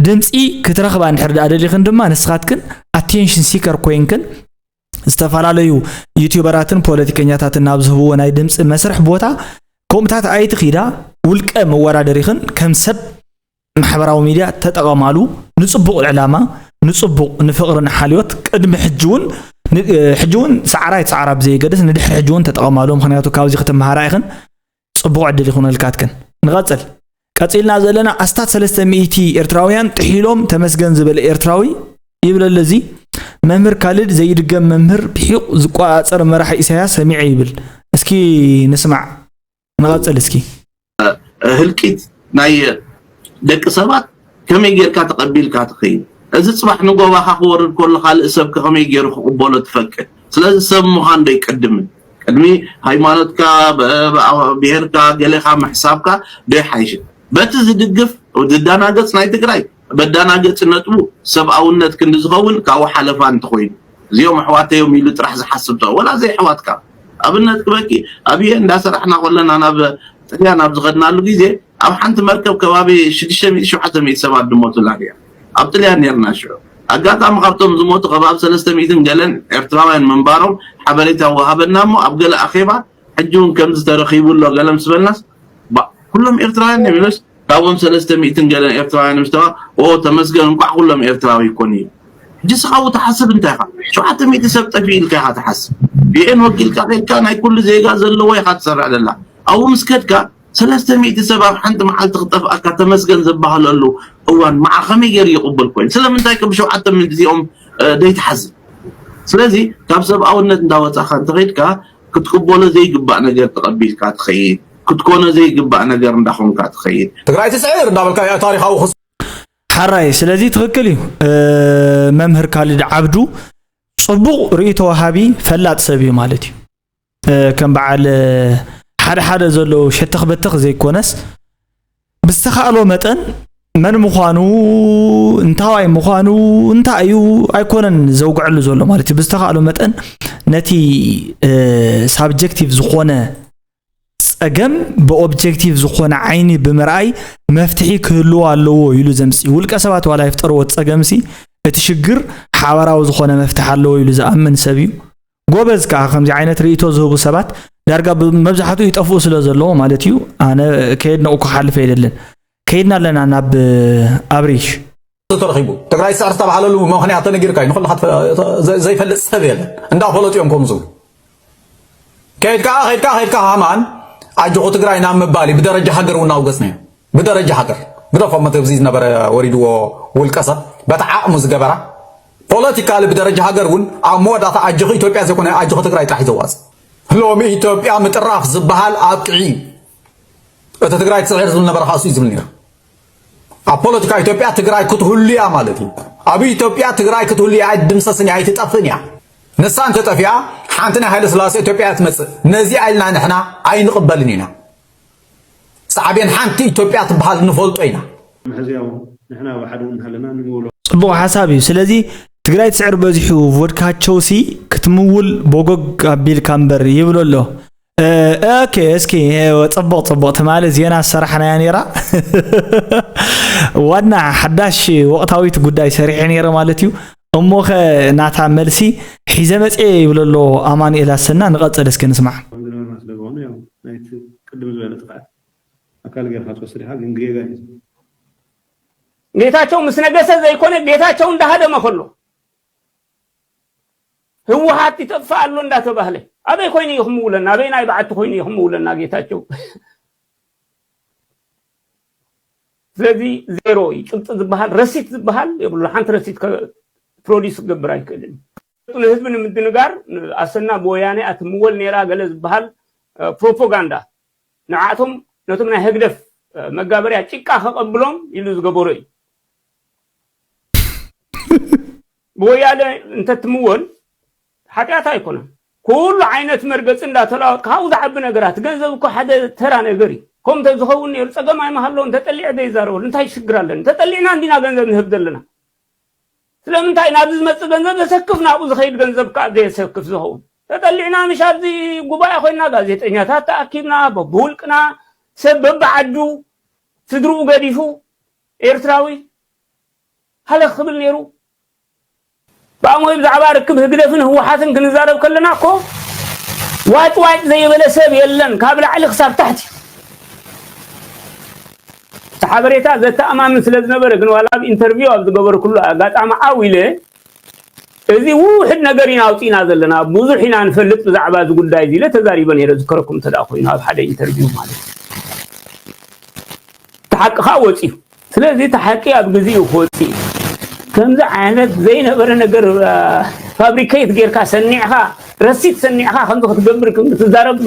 ድምጺ ክትረኽባ እንድሕር ደኣ ደሊኽን ድማ ንስኻትክን ኣቴንሽን ሲከር ኮይንክን ዝተፈላለዩ ዩቲዩበራትን ፖለቲከኛታትን ናብ ዝህብዎ ናይ ድምፂ መስርሕ ቦታ ከምኡታት ኣይትኺዳ። ውልቀ መወዳደሪኽን ከም ሰብ ማሕበራዊ ሚድያ ተጠቐማሉ። ንፅቡቕ ዕላማ፣ ንፅቡቕ፣ ንፍቕሪ፣ ንሓልዮት ቅድሚ ሕጂ እውን ን-፣ ሕጂ እውን ሰዓራ ኣይትሰዓራ ብዘየገድስ ንድሕሪ ሕጂ እውን ተጠቐማሉ። ምኽንያቱ ካብዚ ክትመሃራ ኢኽን። ፅቡቕ ዕድል ይኹነልካትክን። ንቐፅል። ቀጺልና ዘለና ኣስታት ሰለስተ ሚእቲ ኤርትራውያን ጥሒሎም ተመስገን ዝበለ ኤርትራዊ ይብለለ እዚ መምህር ካልድ ዘይድገም መምህር ርሒቕ ዝቆጻጸር መራሒ ኢሳያስ ሰሚዐ ይብል። እስኪ ንስማዕ። ንቐጽል እስኪ። ህልቂት ናይ ደቂ ሰባት ከመይ ጌርካ ተቐቢልካ ትኸይድ? እዚ ጽባሕ ንጎባኻ ክወርድ ከሎ ካልእ ሰብ ከ ከመይ ጌሩ ክቕበሎ ትፈቅድ? ስለዚ ሰብ ምዃን ዶ ኣይቀድምን? ቅድሚ ሃይማኖትካ፣ ብ-፣ ብ-፣ ብሄርካ፣ ገሌኻ ምሕሳብካ ዶ ይሓይሽ? በቲ ዝድግፍ ዝደናገጽ ናይ ትግራይ መደናገጺ ነጥቡ ሰብኣውነት ክንዲ ዝኸውን ካብኡ ሓለፋ እንተኾይኑ፣ እዚኦም ኣሕዋተይ እዮም ኢሉ ጥራሕ ዝሓስብ ተኾ-፣ ወላ ዘይ ኣሕዋትካ። ኣብነት ክበኪ፣ ኣብየ እንዳሰራሕና ከለና ናብ ጥልያን ኣብ ዝኸድናሉ ግዜ፣ ኣብ ሓንቲ መርከብ ከባቢ ሽዱሽተ ሚእቲ ሸውዓተ ሚእቲ ሰባት ዝሞቱላ ድያ? ኣብ ጥልያን ነርና ሽዑ። ኣጋጣሚ ካብቶም ዝሞቱ ከባቢ ሰለስተ ሚእትን ገለን ኤርትራውያን ምንባሮም ሓበሬታ ወሃበና እሞ ኣብ ገለ ኣኼባ ሕጂ እውን ከምዚ ተረኺቡ ኣሎ ገለ ምስ በልናስ ባ- ኩሎም ኤርትራውያን እዮም ኢሉስ ካብኦም ሰለስተ ሚእትን ገለን ኤርትራውያን ምስ ተባ ኦ ተመስገን እንቋዕ ኩሎም ኤርትራዊ ይኮኑ እዩ ሕጂ ስኻቡ ትሓስብ እንታይ ኢኻ ሸውዓተ ሚእቲ ሰብ ጠፊኡ ኢልካ ኢኻ ትሓስብ ዩኤን ወኪልካ ከድካ ናይ ኩሉ ዜጋ ዘለዎ ኢኻ ትሰርሕ ዘላ ኣብኡ ምስ ከድካ ሰለስተ ሚእቲ ሰብ ኣብ ሓንቲ መዓልቲ ክጠፍኣካ ተመስገን ዝበሃለሉ እዋን መዓ ከመይ ገይሩ ይቕበል ኮይኑ ስለምንታይ ከም ሸውዓተ ሚእቲ እዚኦም እ፣ ደይትሓዝን ስለዚ ካብ ሰብኣውነት እንዳወፃኻ እንተኸድካ ክትቅበሎ ዘይግባእ ነገር ተቐቢልካ ትኸይድ ክትኮኖ ዘይግባእ ነገር እንዳኾንካ ትኸይድ ትግራይ ትስዕር እንዳበልካ እያ ታሪኻዊ ክስ ሓራይ ስለዚ ትኽክል እዩ እ፣ መምህር ካሊድ ዓብዱ ፅቡቕ ርእይቶ ወሃቢ ፈላጥ ሰብ እዩ ማለት እዩ እ፣ ከም በዓል እ፣ ሓደ ሓደ ዘለዉ ሸተኽ በተኽ ዘይኮነስ ብዝተኻእሎ መጠን መን ምዃኑ እንታዋይ ምዃኑ እንታይ እዩ ኣይኮነን ዘውግዐሉ ዘሎ ማለት እዩ ብዝተኻእሎ መጠን ነቲ ሳብጀክቲቭ ዝኾነ ፀገም ብኦብጀክቲቭ ዝኾነ ዓይኒ ብምርኣይ መፍትሒ ክህልዎ ኣለዎ ኢሉ ዘምፅእ ውልቀ ሰባት ዋላ ይፍጠርዎ ፀገምሲ እቲ ሽግር ሓበራዊ ዝኾነ መፍትሒ ኣለዎ ኢሉ ዝኣምን ሰብ እዩ ጎበዝ ከዓ ከምዚ ዓይነት ርእቶ ዝህቡ ሰባት ዳርጋ መብዛሕትኡ ይጠፍኡ ስለ ዘለዎ ማለት እዩ ኣነ ከየድነቑ ክሓልፍ ኣይደልን ከይድና ኣለና ናብ ኣብሪሽ ተረኺቡ ትግራይ ስዕር ዝተባሃለሉ ምክንያት ተነጊርካ እዩ ንኩልካ ዘይፈልጥ ሰብ የለን እንዳፈለጡ እዮም ከምኡ ዝብሉ ከይድካ ከይድካ ከይድካ ሃማን ኣጆኹ ትግራይ ናብ ምባል እዩ ብደረጃ ሃገር እውን ኣውገዝናዮ ብደረጃ ሃገር ግደፎ መተብዚ ዝነበረ ወሪድዎ ውልቀ ሰብ በቲ ዓቕሙ ዝገበራ ፖለቲካሊ ብደረጃ ሃገር እውን ኣብ መወዳእታ ኣጆኹ ኢትዮጵያ ዘይኮነ ኣጆኹ ትግራይ ጥራሕ እዩ ዘዋፅእ ሎሚ ኢትዮጵያ ምጥራፍ ዝበሃል ኣብቅዒ እዩ እቲ ትግራይ ትስዕር ዝብል ነበረ ካሱ እዩ ዝብል ነይሩ ኣብ ፖለቲካ ኢትዮጵያ ትግራይ ክትህሉ እያ ማለት እዩ ኣብ ኢትዮጵያ ትግራይ ክትህሉ እያ ኣይትድምሰስን እያ ኣይትጠፍእን እያ ንሳ እንተጠፊኣ ሓንቲ ናይ ሃይለ ስላሴ ኢትዮጵያ እያ ትመፅእ ነዚኣ ኢልና ንሕና ኣይንቕበልን ኢና ሳዕቤን ሓንቲ ኢትዮጵያ ትበሃል ንፈልጦ ኢና ሕዚ ያው ንሕና ብሓደ እውን ሃለና ንምውሎ ፅቡቕ ሓሳብ እዩ ስለዚ ትግራይ ትስዕር በዚሑ ቮድካቸው ሲ ክትምውል ቦጎግ ኣቢልካ እምበር ይብሎ ኣሎ ኦኬ እስኪ ፅቡቕ ፅቡቕ ትማሊ ዜና ዝሰራሕናያ ነይራ ዋና ሓዳሽ ወቕታዊት ጉዳይ ሰሪሐ ነይረ ማለት እዩ እሞኸ ናታ መልሲ ሒዘ መፅየ ይብሎ ኣሎ ኣማኑኤል ኣሰና ንቐፅል እስኪ ንስማዕ ዝነበርና ስለዝኾነ ያው ናይቲ ቅድም ዝበለ ጥፍኣት ኣካል ጌርካ ትወስድ ኢኻ ግን ጌጋ እዩ ጌታቸው ምስ ነገሰ ዘይኮነ ጌታቸው እንዳሃደመ ከሎ ህወሓት ይጠፍእ ኣሎ እንዳተባህለ ኣበይ ኮይኑ እዩ ክምውለና ኣበይ ናይ በዓቲ ኮይኑ እዩ ክምውለና ጌታቸው ስለዚ ዜሮ እዩ ጭብጢ ዝበሃል ረሲት ዝበሃል የብሉ ሓንቲ ረሲት ፕሮዲስ ክገብር ኣይክእልን ንህዝቢ ንምድንጋር ኣሰና ብወያነ ኣትምወል ነራ ገለ ዝበሃል ፕሮፓጋንዳ ንዓቶም ነቶም ናይ ህግደፍ መጋበርያ ጭቃ ከቐብሎም ኢሉ ዝገበሮ እዩ ብወያነ እንተትምወል ሓጢኣት ኣይኮነን ኩሉ ዓይነት መርገፂ እንዳተለዋወጥ ካብኡ ዝዓቢ ነገራት ገንዘብ እኮ ሓደ ተራ ነገር እዩ ከምተ ዝኸውን ነሩ ፀገም ኣይመሃለውን ተጠሊዐ ዘይዛረበሉ እንታይ ሽግር ኣለኒ ተጠሊዕና እንዲና ገንዘብ ንህብ ዘለና ስለምንታይ ናብዚ ዝመፅእ ገንዘብ ዘሰክፍ ናብኡ ዝኸይድ ገንዘብ ከዓ ዘየሰክፍ ዝኸውን ተጠሊዕና ምሽ ኣብዚ ጉባኤ ኮይና ጋዜጠኛታት ተኣኪብና በብውልቅና ሰብ በብዓዱ ስድርኡ ገዲፉ ኤርትራዊ ሃለኽ ክብል ነይሩ ብኣሞይ ብዛዕባ ርክብ ህግደፍን ህወሓትን ክንዛረብ ከለና እኮ ዋጭ ዋጭ ዘይበለ ሰብ የለን ካብ ላዕሊ ክሳብ ታሕቲ እቲ ሓበሬታ ዘተኣማምን ስለ ዝነበረ ግን ዋላ ኣብ ኢንተርቪው ኣብ ዝገበርኩሉ ኣጋጣሚ ዓው ኢለ እዚ ውሕድ ነገር ኢና ኣውፂእና ዘለና ብዙሕ ኢና ንፈልጥ ብዛዕባ እዚ ጉዳይ እዚ ኢለ ተዛሪበ ነይረ ዝከረኩም እንተ ኮይኑ ኣብ ሓደ ኢንተርቪው ማለት እቲ ሓቂ ከዓ ወፂኡ ስለዚ እቲ ሓቂ ኣብ ግዜኡ ክወፅእ እዩ ከምዚ ዓይነት ዘይነበረ ነገር ፋብሪኬት ጌርካ ሰኒዕካ ረሲት ሰኒዕካ ከምዚ ክትገብር ትዛረብ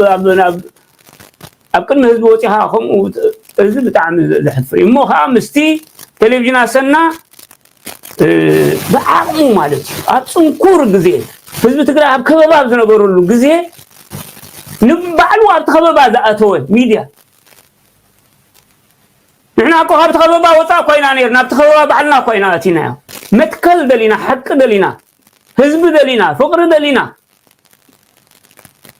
ኣብ ቅድሚ ህዝቢ ወፂኻ ከምኡ እዚ ብጣዕሚ ዘሕፍር እዩ እሞ ከዓ ምስቲ ቴሌቪዥን ኣሰና ብዓቕሙ ማለት እዩ ኣብ ፅንኩር ግዜ ህዝቢ ትግራይ ኣብ ከበባ ኣብ ዝነበረሉ ግዜ ንባዕሉ ኣብቲ ከበባ ዝኣተወ ሚድያ ንሕና እኮ ካብቲ ከበባ ወፃእ ኮይና ነርና ኣብቲ ከበባ ባዕልና ኮይና ኣቲናዮ መትከል ደሊና ሓቂ ደሊና ህዝቢ ደሊና ፍቅሪ ደሊና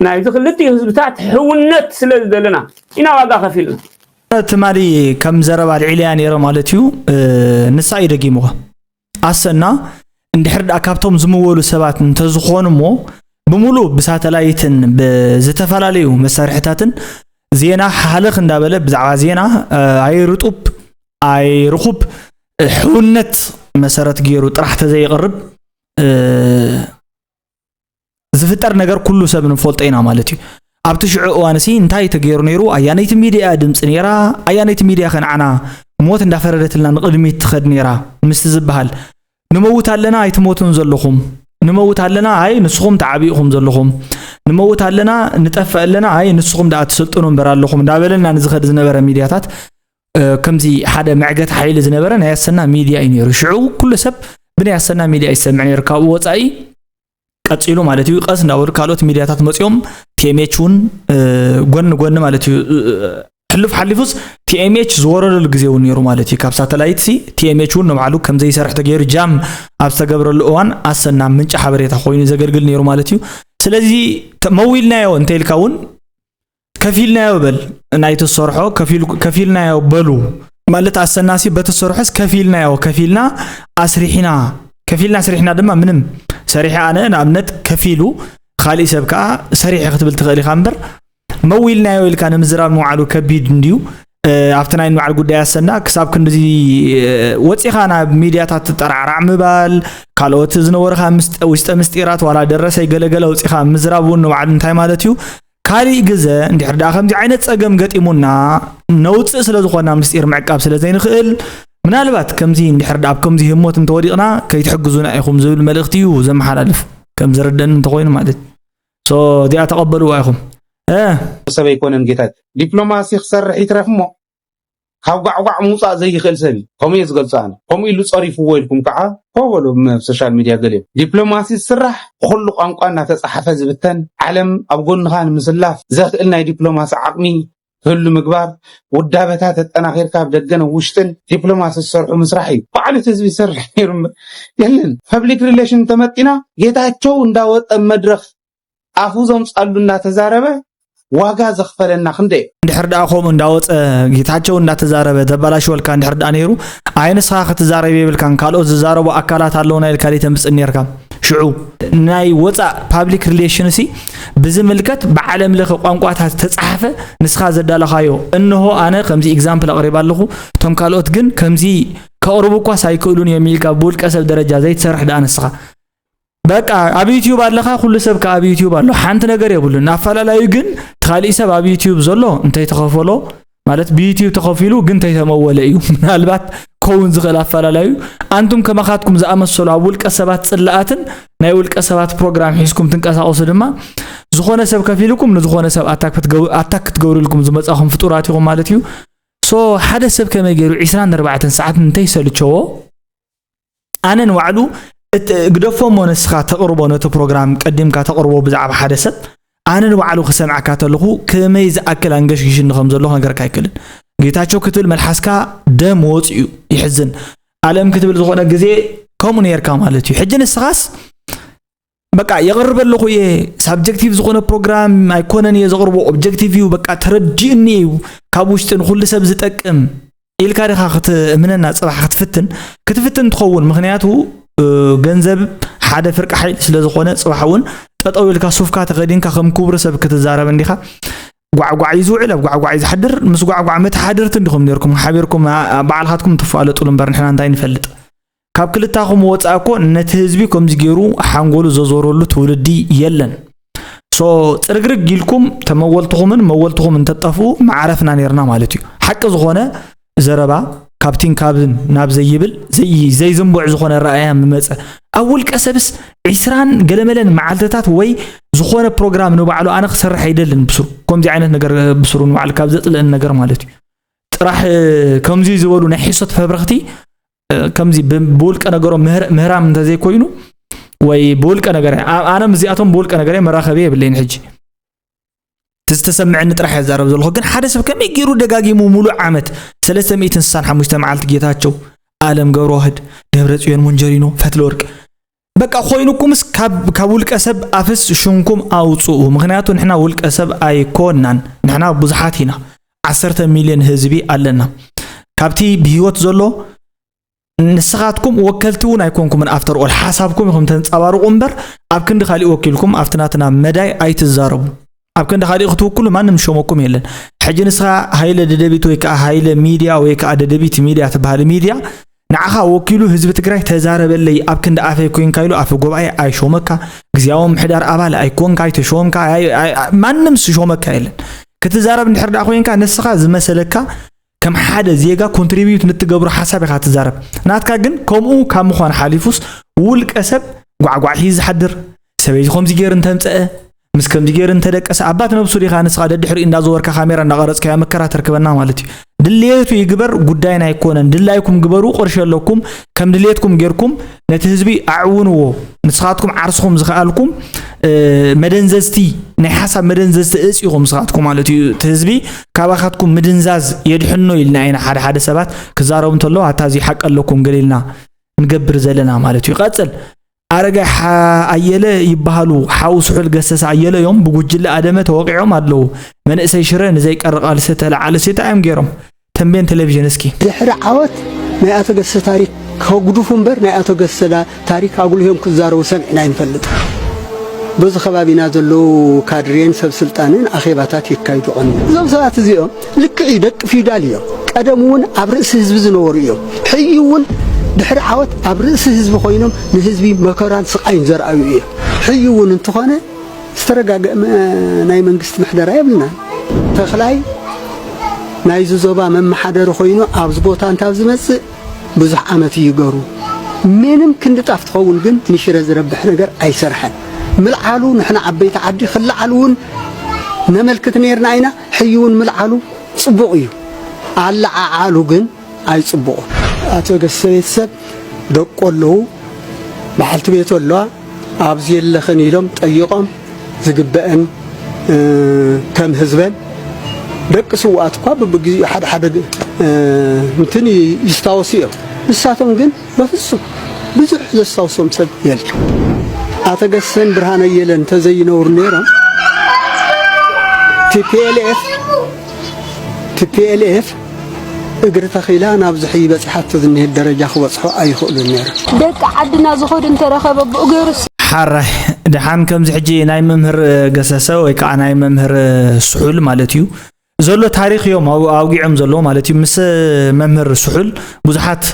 ናይዚ ክልቲኡ ህዝብታት ሕውነት ስለ ዝደለና ኢና ዋጋ ከፊልና። ትማሊ ከም ዘረባ ኣልዒለያ ነይረ ማለት እዩ። ንሳ እዩ ደጊምዋ። ኣሰና እንድሕር ደኣ ካብቶም ዝምወሉ ሰባት እንተዝኾኑ እሞ፣ ብምሉእ ብሳተላይትን ብዝተፈላለዩ መሳርሕታትን ዜና ሃለኽ እንዳበለ ብዛዕባ ዜና፣ እ፣ ኣይርጡብ ኣይርኹብ፣ እ፣ ሕውነት መሰረት ገይሩ ጥራሕ ተዘይቕርብ፣ እ፣ ዝፍጠር ነገር ኩሉ ሰብ ንፈልጦ ኢና ማለት እዩ። ኣብቲ ሽዑ እዋንሲ እንታይ ተገይሩ ነይሩ? ኣያነይቲ ሚድያ ድምፂ ነይራ? ኣያነይቲ ሚድያ ከ ንዓና ሞት እንዳፈረደትልና ንቕድሚት ትኸድ ነይራ? ምስቲ ዝበሃል ንመውት ኣለና ኣይትሞቱን ዘለኹም፣ ንመውት ኣለና ኣይ ንስኹም ተዓቢእኹም ዘለኹም፣ ንመውት ኣለና ንጠፍእ ኣለና ኣይ ንስኹም ደኣ ትስልጥኑ እምበር ኣለኹም እንዳበለና ንዝኸድ ዝነበረ ሚድያታት፣ እ፣ ከምዚ ሓደ መዕገት ሓይሊ ዝነበረ ናይ ኣሰና ሚድያ እዩ ነይሩ። ሽዑ ኩሉ ሰብ ብናይ ኣሰና ሚድያ ይሰምዕ ነይሩ። ካብኡ ወፃኢ ቀፂሉ ማለት እዩ፣ ቀስ እንዳበሉ ካልኦት ሚድያታት መፂኦም፣ ቲ ኤም ኤች እውን፣ እ፣ ጎኒ ጎኒ ማለት እዩ፣ እ፣ ሕሉፍ ሓሊፉስ ቲ ኤም ኤች ዝወረደሉ ግዜ እውን ነይሩ ማለት እዩ። ካብ ሳተላይት ሲ ቲ ኤም ኤች እውን ንባዕሉ ከም ዘይሰርሕ ተገይሩ ጃም ኣብ ዝተገብረሉ እዋን ኣሰና ምንጪ ሓበሬታ ኮይኑ ዘገልግል ነይሩ ማለት እዩ። ስለዚ ተ-፣ መዊልናዮ እንተ ኢልካ እውን ከፊልናዮ በል፣ ናይቲ ዝሰርሖ ከፊል-፣ ከፊልናዮ በሉ ማለት ኣሰናሲ በቲ ዝሰርሖስ ከፊልናዮ፣ ከፊልና ኣስሪሕና፣ ከፊልና ኣስሪሕና ድማ ምንም ሰሪሐ ኣነ ንኣብነት ከፊሉ፣ ካሊእ ሰብ ከዓ ሰሪሐ ክትብል ትኽእል ኢኻ እምበር፣ መዊልናዮ ኢልካ ንምዝራብ ምውዓሉ ከቢድ እንድዩ። እ፣ ኣብቲ ናይ ንባዕል ጉዳይ ኣሰና ክሳብ ክንድዚ፣ እ፣ ወፂኻ ናብ ሚድያታት ትጠራዕራዕ ምባል፣ ካልኦት ዝነበሩኻ ምስጢ-፣ ውሽጠ ምስጢራት ዋላ ደረሰይ ገለገለ ኣውፂኻ ምዝራብ እውን ንባዕሉ እንታይ ማለት እዩ? ካሊእ ግዘ እንድሕር ደኣ ከምዚ ዓይነት ፀገም ገጢሙና ነውፅእ ስለ ዝኾንና ምስጢር ምዕቃብ ስለ ዘይንኽእል፣ ምናልባት ከምዚ እንድሕር ደኣ ኣብ ከምዚ ህሞት እንተወዲቕና ከይትሕግዙና ኢኹም ዝብል መልእኽቲ እዩ ዘመሓላልፍ፣ ከም ዝርደኒ እንተኾይኑ ማለት። ሶ እዚኣ ተቐበልዋ ኢኹም። እ። ሰብ ኣይኮነን ጌታ። ዲፕሎማሲ ክሰርሕ ይትረፍ እሞ ካብ ጓዕጓዕ ምውፃእ ዘይኽእል ሰብ እዩ። ከምኡ እየ ዝገልፆ ኣነ። ከምኡ ኢሉ ፀሪፍዎ ኢልኩም ከዓ ኮ በሉ ኣብ ሶሻል ሚድያ ገሊኦም። ዲፕሎማሲ ዝስራሕ ብኹሉ ቋንቋ እናተፃሓፈ ዝብተን፣ ዓለም ኣብ ጎንኻ ንምስላፍ ዘኽእል ናይ ዲፕሎማሲ ዓቕሚ ክህሉ ምግባር፣ ውዳበታት ኣጠናኺርካ ኣብ ደገን ኣብ ውሽጥን ዲፕሎማሲ ዝሰርሑ ምስራሕ እዩ። ባዕሉ እቲ ህዝቢ ይሰርሕ ነይሩ እምበር የለን። ፐብሊክ ሪሌሽን እንተመጢና ጌታቸው እንዳወፀ መድረኽ ኣፉ ዘምፃሉ እናተዛረበ ዋጋ ዘኽፈለና ክንደይ እዩ። እንድሕር ደኣ ከምኡ እንዳወፀ ጌታቸው እንዳተዛረበ ዘባላሽወልካ እንድሕር ደኣ ነይሩ፣ ኣይ ንስኻ ክትዛረብ የብልካን፣ ካልኦት ዝዛረቡ ኣካላት ኣለውና ኢልካ ደይ ተምፅእ ነርካ። ሽዑ ናይ ወፃእ ፓብሊክ ሪሌሽን ሲ ብዝምልከት ብዓለም ለኸ ቋንቋታት ዝተፃሓፈ ንስኻ ዘዳለኻዮ፣ እንሆ ኣነ ከምዚ ኤግዛምፕል ኣቕሪባ ኣለኹ፣ እቶም ካልኦት ግን ከምዚ ከቕርቡ እኳስ ኣይክእሉን እዮም ኢልካ ብውልቀ ሰብ ደረጃ ዘይትሰርሕ ደኣ ንስኻ። በቃ ኣብ ዩቲዩብ ኣለኻ፣ ኩሉ ሰብ ከኣ ኣብ ዩቲዩብ ኣሎ። ሓንቲ ነገር የብሉን። ኣፈላላዩ ግን እቲ ካሊእ ሰብ ኣብ ዩቲዩብ ዘሎ እንተይተኸፈሎ፣ ማለት ብዩቲዩብ ተኸፊሉ ግን እንተይተመወለ እዩ። ምናልባት ክኸውን ዝኽእል ኣፈላላዩ፣ ኣንቱም ከማኻትኩም ዝኣመሰሉ ኣብ ውልቀ ሰባት ጽላኣትን ናይ ውልቀ ሰባት ፕሮግራም ሒዝኩም ትንቀሳቐሱ ድማ፣ ዝኾነ ሰብ ከፊልኩም ንዝኾነ ሰብ ኣታክ ክትገብ-፣ ኣታክ ክትገብርልኩም ዝመጻኹም ፍጡራት ኢኹም ማለት እዩ። ሶ ሓደ ሰብ ከመይ ገይሩ ዒስራን ኣርባዕተን ሰዓት እንተይሰልቸዎ፣ ኣነ ንባዕሉ እት-፣ ግደፎ እሞ ንስኻ ተቕርቦ ነቲ ፕሮግራም ቀዲምካ ተቕርቦ ብዛዕባ ሓደ ሰብ፣ ኣነ ንባዕሉ ክሰምዓካ ተለኹ ከመይ ዝኣክል ኣንገሽጊሽኒ ከም ዘሎ ክነግረካ ኣይክእልን። ጌታቸው ክትብል መልሓስካ ደም ወፂኡ፣ ይሕዝን። ኣለም ክትብል ዝኾነ ግዜ ከምኡ ነይርካ ማለት እዩ። ሕጂ ንስኻስ በቃ የቕርብ ኣለኹ እየ፣ ሳብጀክቲቭ ዝኾነ ፕሮግራም ኣይኮነን እየ ዘቕርቦ፣ ኦብጀክቲቭ እዩ፣ በቃ ተረዲኡኒ እዩ፣ ካብ ውሽጢ ንኹሉ ሰብ ዝጠቅም ኢልካ ዲኻ ክትእምነና? ጽባሕ ክትፍትን ክትፍትን ትኸውን። ምኽንያቱ እ፣ ገንዘብ ሓደ ፍርቂ ሓይሊ ስለ ዝኾነ፣ ጽባሕ እውን ጠጠው ኢልካ ሱፍካ ተኸዲንካ ከም ክቡር ሰብ ክትዛረብ እንዲኻ። ጓዕጓዕ እዩ ዝውዕል፣ ኣብ ጓዕጓዕ እዩ ዝሓድር። ምስ ጓዕጓዕ መተሓድርቲ እንዲኹም ነርኩም ሓቢርኩም፣ ኣ-፣ ኣ-፣ ባዕልኻትኩም ትፋለጡሉ እምበር ንሕና እንታይ ንፈልጥ? ካብ ክልታኹም ወጻእ እኮ ነቲ ህዝቢ ከምዚ ገይሩ ሓንጎሉ ዘዞረሉ ትውልዲ የለን። ሶ ጽርግርግ ኢልኩም ተመወልትኹምን መወልትኹም እንተጠፍኡ መዓረፍና ነርና ማለት እዩ። ሓቂ ዝኾነ ዘረባ ካብቲን ካብን ናብ ዘይብል ዘይ-፣ ዘይዝንቡዕ ዝኾነ ረኣያ ምመጸ። ኣብ ውልቀ ሰብስ ዒስራን ገለመለን መዓልትታት ወይ ዝኾነ ፕሮግራም ንባዕሉ ኣነ ክሰርሕ ኣይደልን ብስሩ። ከምዚ ዓይነት ነገር ብስሩ ንባዕሉ ካብ ዘጽልእን ነገር ማለት እዩ። ጥራሕ ከምዚ ዝበሉ ናይ ሕሶት ፈብረኽቲ ከምዚ ብ-፣ ብውልቀ ነገሮም ምህር-፣ ምህራም እንተዘይኮይኑ ወይ ብውልቀ ነገር፣ ኣ-፣ ኣነ ምስዚኣቶም ብውልቀ ነገር መራኸቢ የብለይን። ሕጂ እቲ ዝተሰምዐኒ ጥራሕ እየ ዝዛረብ ዘለኹ። ግን ሓደ ሰብ ከመይ ገይሩ ደጋጊሙ ሙሉእ ዓመት ሰለስተ ሚእትን ስሳን ሓሙሽተ መዓልቲ ጌታቸው፣ ኣለም ገብረዋህድ፣ ደብረ ጽዮን ሞንጀሪኖ፣ ፈትለወርቅ በቃ ኮይኑኩምስ ካብ፣ ካብ ውልቀ ሰብ ኣፍስ ሽምኩም ኣውጽኡ። ምኽንያቱ ንሕና ውልቀ ሰብ ኣይኮናን። ንሕና ብዙሓት ኢና። ዓሰርተ ሚልዮን ህዝቢ ኣለና። ካብቲ ብህይወት ዘሎ ንስኻትኩም ወከልቲ እውን ኣይኮንኩምን፣ after all ሓሳብኩም ኢኹም ተንጸባርቑ እምበር፣ ኣብ ክንዲ ካሊእ ወኪልኩም ኣብቲ ናትና መዳይ ኣይትዛረቡ። ኣብ ክንዲ ካሊእ ክትውክሉ ማንም ዝሾመኩም የለን። ሕጂ ንስኻ ሃይለ ደደቢት ወይ ከዓ ሃይለ ሚድያ ወይ ከዓ ደደቢት ሚድያ ትበሃል ሚድያ ንዓኻ ወኪሉ ህዝቢ ትግራይ ተዛረበለይ ኣብ ክንዲ ኣፈይ ኮይንካ ኢሉ ኣፈ ጉባኤ ኣይሾመካ፣ ግዝያዊ ምሕዳር ኣባል ኣይኮንካ፣ ኣይተሾምካ፣ ኣይ- ኣይ- ኣይ- ማንም ዝሾመካ የለን። ክትዛረብ እንድሕር ደኣ ኮይንካ ንስኻ ዝመሰለካ ከም ሓደ ዜጋ ኮንትሪቢዩት ንትገብሮ ሓሳብ ኢኻ ትዛረብ። ናትካ ግን ከምኡ ካብ ምዃን ሓሊፉስ ውልቀ ሰብ ጓዕጓዕ ሒዙ ዝሓድር፣ ሰበይቲ ከምዚ ገይሩ እንተምፀአ፣ ምስ ከምዚ ገይሩ እንተደቀሰ፣ ኣባት ነብሱ ዲኻ ንስኻ ደድሕሪኡ እንዳዘወርካ ካሜራ እንዳቐረፅካዮ መከራ ተርክበና ማለት እዩ። ድሌቱ ይግበር፣ ጉዳይና ኣይኮነን። ድላይኩም ግበሩ፣ ቅርሺ ኣለኩም፣ ከም ድሌትኩም ጌርኩም ነቲ ህዝቢ ኣዕውንዎ። ንስኻትኩም ዓርስኹም ዝኸኣልኩም መደንዘዝቲ፣ ናይ ሓሳብ መደንዘዝቲ እፅ ኢኹም ንስኻትኩም ማለት እዩ። እቲ ህዝቢ ካባኻትኩም ምድንዛዝ የድሕኖ ኢልና ኢና ሓደ ሓደ ሰባት ክዛረቡ እንተለዉ፣ ኣታ እዚ ሓቂ ኣለኩም ገለ ኢልና ንገብር ዘለና ማለት እዩ። ይቐጽል። ኣረጋይ ሓ- ኣየለ ይበሃሉ፣ ሓው ስሑል ገሰሰ ኣየለ እዮም። ብጉጅለ ኣደመ ተወቒዖም ኣለዉ። መንእሰይ ሽረ ንዘይቀሪ ቃልሲ ተለዓለሲ እንታይ እዮም ገይሮም? ተንቤን ቴሌቪዥን እስኪ። ድሕሪ ዓወት ናይ ኣቶ ገሰ ታሪክ ከጉድፉ እምበር ናይ ኣቶ ገሰ ታሪክ ኣጉልሆም ክዛረቡ ሰሚዕና ኣይንፈልጥ። በዚ ከባቢና ዘለዉ ካድሬን ሰብ ስልጣንን ኣኼባታት የካይዱ ቐንዩ። እዞም ሰባት እዚኦም ልክዕ እዩ፣ ደቂ ፊውዳል እዮም። ቀደም እውን ኣብ ርእሲ ህዝቢ ዝነበሩ እዮም። ሕዩ እውን ድሕሪ ዓወት ኣብ ርእሲ ህዝቢ ኮይኖም ንህዝቢ መከራን ስቓይን ዘርኣዩ እዮም። ሕዩ እውን እንተኾነ ዝተረጋገአ ናይ መንግስቲ ምሕደራ የብልናን። ተኽላይ ናይዚ ዞባ መመሓደሪ ኮይኑ ኣብዚ ቦታ እንታብ ዝመፅእ ብዙሕ ዓመት እዩ ገሩ። ምንም ክንዲ ጣፍ ትኸውን ግን ንሽረ ዝረብሕ ነገር ኣይሰርሐን። ምልዓሉ ንሕና ዓበይቲ ዓዲ ክለዓል እውን ነመልክት ነርና ኢና። ሕዩ እውን ምልዓሉ ፅቡቕ እዩ። ኣለዓዓሉ ግን ኣይፅቡቑን። ኣቶ ገሰ ቤተሰብ ደቁ ኣለዉ፣ በዓልቲ ቤቱ ኣለዋ። ኣብዚ የለኽን ኢሎም ጠይቖም ዝግበአን ከም ህዝበን ደቂ ስውኣት እኳ በብግዚኡ ሓደ ሓደ እንትን ይስታወሱ እዮም። ንሳቶም ግን በፍጹም ብዙሕ ዘስታውሶም ሰብ የለን። ኣቶ ገሰን ብርሃነ ኣየለን እንተዘይነብሩ ነይሮም ቲፒኤልኤፍ ቲፒኤልኤፍ እግሪ ተኺላ ናብ ዝሕይ በፂሓቶ ዝኒሄት ደረጃ ክበፅሑ ኣይኽእሉን ነይሮም። ደቂ ዓድና ዝኸዱ እንተረኸበ ብእግሩስ ሓራይ ደሓን ከምዚ ሕጂ ናይ መምህር ገሰሰ ወይ ከዓ ናይ መምህር ስሑል ማለት እዩ ዘሎ ታሪኽ እዮም ኣው- ኣውጊዖም ዘለዉ ማለት እዩ። ምስ መምህር ስሑል ብዙሓት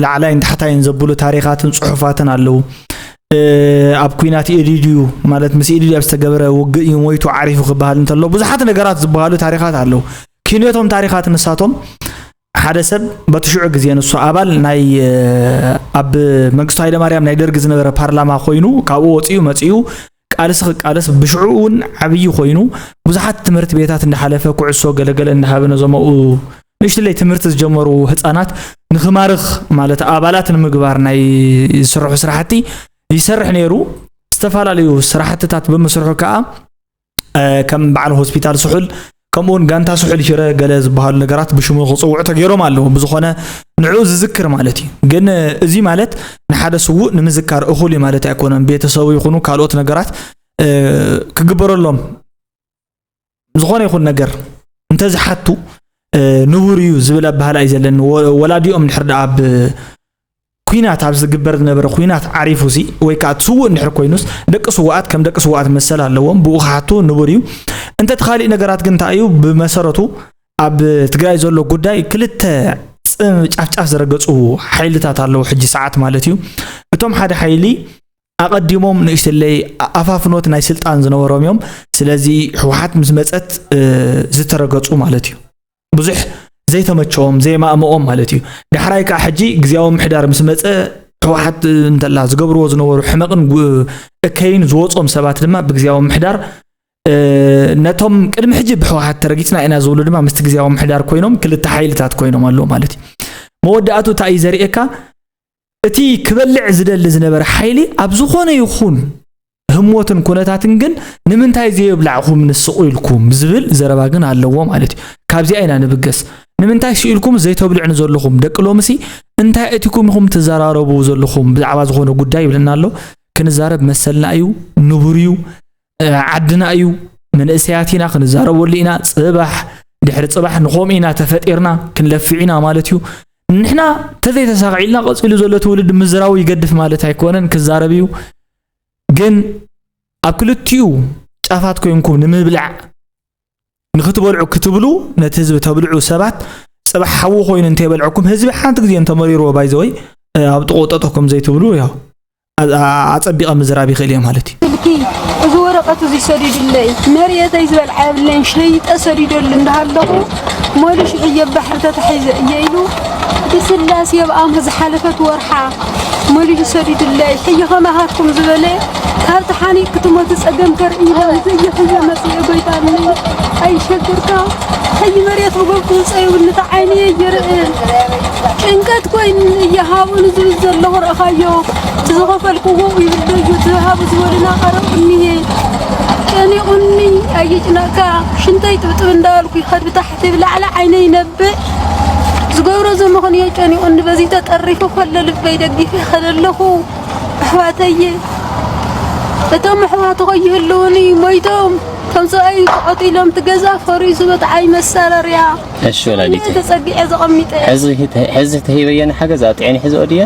ላዕላይን ታሕታይን ዘብሉ ታሪኻትን ፅሑፋትን ኣለዉ። ኣብ ኩናት ኢዲድዩ ማለት ምስ ኢዲድዩ ኣብ ዝተገበረ ውግእ እዩ ሞይቱ ዓሪፉ ክበሃል እንተሎ ብዙሓት ነገራት ዝበሃሉ ታሪኻት ኣለዉ። ክንዮቶም ታሪኻት ንሳቶም ሓደ ሰብ በቲ ሽዑ ግዜ ንሱ ኣባል ናይ ኣብ መንግስቱ ሃይለማርያም ናይ ደርግ ዝነበረ ፓርላማ ኮይኑ ካብኡ ወፂኡ መፂኡ ቃልሲ ክቃለስ ብሽዑ እውን ዓብዪ ኮይኑ ብዙሓት ትምህርቲ ቤታት እንዳሓለፈ ኩዕሶ ገለገለ እንዳሃበ ነዞም ኣብኡ ንእሽትለይ ትምህርቲ ዝጀመሩ ህፃናት ንክማርኽ ማለት ኣባላት ንምግባር ናይ ዝስርሑ ስራሕቲ ይሰርሕ ነይሩ። ዝተፈላለዩ ስራሕትታት ብምስርሑ ከዓ ከም በዓል ሆስፒታል ስሑል ከምኡውን ጋንታ ስሑል ሽረ ገለ ዝበሃሉ ነገራት ብሽሙ ክፅውዑ ተገይሮም ኣለዉ። ብዝኾነ ንዕኡ ዝዝክር ማለት እዩ። ግን እዚ ማለት ንሓደ ስዉእ ንምዝካር እኹል እዩ ማለት ኣይኮነን። ቤተሰቡ ይኹኑ ካልኦት ነገራት ክግበረሎም ዝኾነ ይኹን ነገር እንተዝሓቱ ንቡር እዩ ዝብል ኣበሃህላ እዩ ዘለኒ። ወላዲኦም ድሕር ደኣ ኣብ ኩናት ኣብ ዝግበር ዝነበረ ኩናት ዓሪፉ ሲ ወይ ከዓ ስዉእ እንድሕር ኮይኑስ ደቂ ስዉኣት ከም ደቂ ስዉኣት መሰል ኣለዎም። ብኡ ክሓቱ ንቡር እዩ። እንተ እቲ ካሊእ ነገራት ግን እንታይ እዩ ብመሰረቱ ኣብ ትግራይ ዘሎ ጉዳይ ክልተ ጫፍጫፍ ዝረገፁ ሓይልታት ኣለዉ ሕጂ ሰዓት ማለት እዩ። እቶም ሓደ ሓይሊ ኣቐዲሞም ንእሽተለይ ኣፋፍኖት ናይ ስልጣን ዝነበሮም እዮም። ስለዚ ህወሓት ምስ መፀት ዝተረገፁ ማለት እዩ። ብዙሕ ዘይተመቸዎም ዘይማእመኦም ማለት እዩ። ዳሕራይ ከዓ ሕጂ ግዜያዊ ምሕዳር ምስ መፀ ህወሓት እንተላ ዝገብርዎ ዝነበሩ ሕመቕን እከይን ዝወፆም ሰባት ድማ ብግዜያዊ ምሕዳር ነቶም ቅድሚ ሕጂ ብህወሓት ተረጊፅና ኢና ዝብሉ ድማ ምስቲ ግዜያዊ ምሕዳር ኮይኖም ክልተ ሓይልታት ኮይኖም ኣለዉ ማለት እዩ። መወዳእቱ እንታይ እዩ ዘርእየካ? እቲ ክበልዕ ዝደሊ ዝነበረ ሓይሊ ኣብ ዝኾነ ይኹን ህሞትን ኩነታትን ግን ንምንታይ ዘየብላዕኹም ንስቑ ኢልኩም ዝብል ዘረባ ግን ኣለዎ ማለት እዩ። ካብዚኣ ኢና ንብገስ። ንምንታይ ስኢልኩም ዘይተብልዕኒ ዘለኹም ደቂ ሎምሲ እንታይ እቲኩም ኢኹም ትዘራረቡ ዘለኹም ብዛዕባ ዝኾነ ጉዳይ ይብለና ኣሎ። ክንዛረብ መሰልና እዩ፣ ንቡር እዩ፣ ዓድና እዩ፣ መንእሰያት ኢና ክንዛረበሉ ኢና። ፅባሕ ድሕሪ ፅባሕ ንኸምኡ ኢና ተፈጢርና ክንለፍዕ ኢና ማለት እዩ። ንሕና ተዘይተሳኺዕልና ቀፂሉ ዘሎ ትውልድ ምዝራቡ ይገድፍ ማለት ኣይኮነን፣ ክዛረብ እዩ። ግን ኣብ ክልቲኡ ጫፋት ኮይንኩም ንምብላዕ ንክትበልዑ ክትብሉ ነቲ ህዝቢ ተብልዑ ሰባት ፅባሕ ሓዊ ኮይኑ እንተይበልዐኩም ህዝቢ ሓንቲ ግዜ እንተመሪርዎ ባይዘወይ ኣብ ጥቑ ጠጠኩም ዘይትብሉ ያው ኣፀቢቐ ምዝራብ ይኽእል እየ ማለት እዩ። ስልኪ እዚ ወረቐት እዚ ሰዲዱለይ መርየተይ ዝበልዓ የብለይን ሸይጠ ሰዲደሉ እንዳሃለኹ ሞሉ ሽሕየ ባሕሪ ተታሒዘ እየ ኢሉ ብስላሴ ኣብ ኣምሃ ዝሓለፈት ወርሓ ሞሉ ሰዲዱለይ ሕየ ከማሃኩም ዝበለ ካብ ተሓኒቕ ክትሞት ጸገም ከርኢ ኢለ እዚ እየ ሕየ መጽየ ጎይታኒ ኣይሸግርካ ሕይ መርየት ብጎብኩ ዝጸይውን ንታ ዓይኒ ይርእ ጭንቀት ኮይኑ እየ ሃቡን ዝብል ዘለኹ ርኣኻዮ እቲ ዝኸፈልክዎ ይብለዩ እቲ ሃቡ ዝበሉና ቀረብ እኒሄ ጨኒቑኒ ኣይጭነቕካ ሽንተይ ጥብጥብ እንዳበልኩ ይኸድ ብታሕቲ ብላዕሊ ዓይነይ ይነብዕ ዝገብሮ ዘመኽንዮ ጨኒቑኒ በዚ ተጠሪፉ ከሎ ልበይ ደጊፈ ይኸደ ኣለኹ ኣሕዋተየ እቶም ኣሕዋትኾ ይህልውኒ ሞይቶም ከም ሰብኣይ ተቐቲሎም እቲ ገዛ ፈሪሱ በጣዓይ መሳረርያ እሺ ወላዲተይ ተጸጊዐ ዘቐሚጠ ሕዚ ሕዚ ተሂበየን ሓገዝ ኣጥዕኒ ሕዚ ኦድየ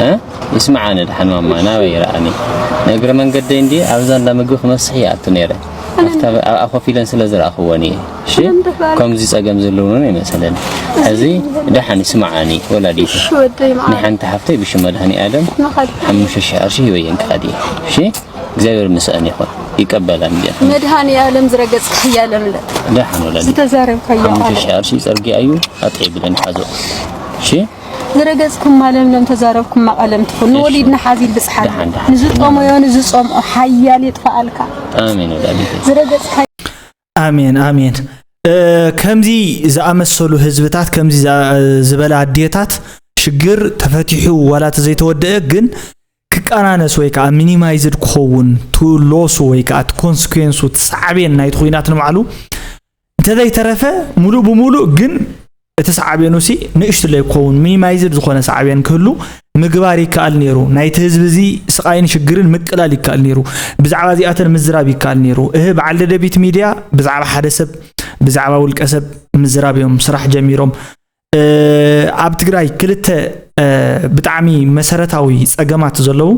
እ ይስምዓኒ ድሓን ማማ ናበይ ይረኣኒ ንእግረ መንገደይ እንዲ ኣብዛ እንዳ ምግቢ ክመስሕ ይኣቱ ነይረ ኣብታ ኣብኣ ኮፍ ኢለን ስለ ዝረኣኽወን እየ እሺ ከምዚ ጸገም ዘለውን ኣይመሰለን ሕዚ ደሓን ይስምዓኒ ወላዲተይ ንሓንቲ ሓፍተይ ብሽም መድሃኒ ኣለም ሓሙሽተ ሽሕ ቅርሺ ሂበየን ክኸድ እየ እሺ እግዚኣብሔር ምስአን ይኹን ይቀበላን እያ መድሃኒ ኣለም ዝረገጽካ ህያ ለምለም ደሓን ወላዲ ዝተዛረብካዮ ሓሙሽተ ሺህ ቅርሺ ጸርጊ ኣዩ ኣጥዒ ብለን ሓዞ እሺ ዝረገጽኩም ማለምለም ተዛረብኩም ማቐለም ትኹን ንወሊድና ሓዚል ብጽሓል ንዝጠመዮ ንዝጸምኦ ሓያል የጥፋኣልካ ኣሜን ወላዲተይ ዝረገጽካ ኣሜን ኣሜን ከምዚ ዝኣመሰሉ ህዝብታት ከምዚ ዝበላ ኣዴታት ሽግር ተፈቲሑ ዋላ ተዘይተወደአ ግን ክቀናነስ ወይ ከዓ ሚኒማይዝድ ክኸውን ቱ ሎሱ ወይ ከዓ ቲ ኮንስኩዌንሱ ቲ ሳዕቤን ናይቲ ኩናት ንባዕሉ እንተዘይተረፈ ሙሉእ ብሙሉእ ግን እቲ ሳዕቤኑ ሲ ንእሽትለይ ክኸውን ሚኒማይዝድ ዝኾነ ሳዕቤን ክህሉ ምግባር ይከኣል ነይሩ። ናይቲ ህዝቢ እዚ ስቓይን ሽግርን ምቅላል ይከኣል ነይሩ። ብዛዕባ እዚኣተን ምዝራብ ይከኣል ነይሩ። እህ በዓል ደደቢት ሚድያ ብዛዕባ ሓደ ሰብ ብዛዕባ ውልቀ ሰብ ምዝራብ እዮም ስራሕ ጀሚሮም። ኣብ ትግራይ ክልተ ብጣዕሚ መሰረታዊ ፀገማት ዘለዉ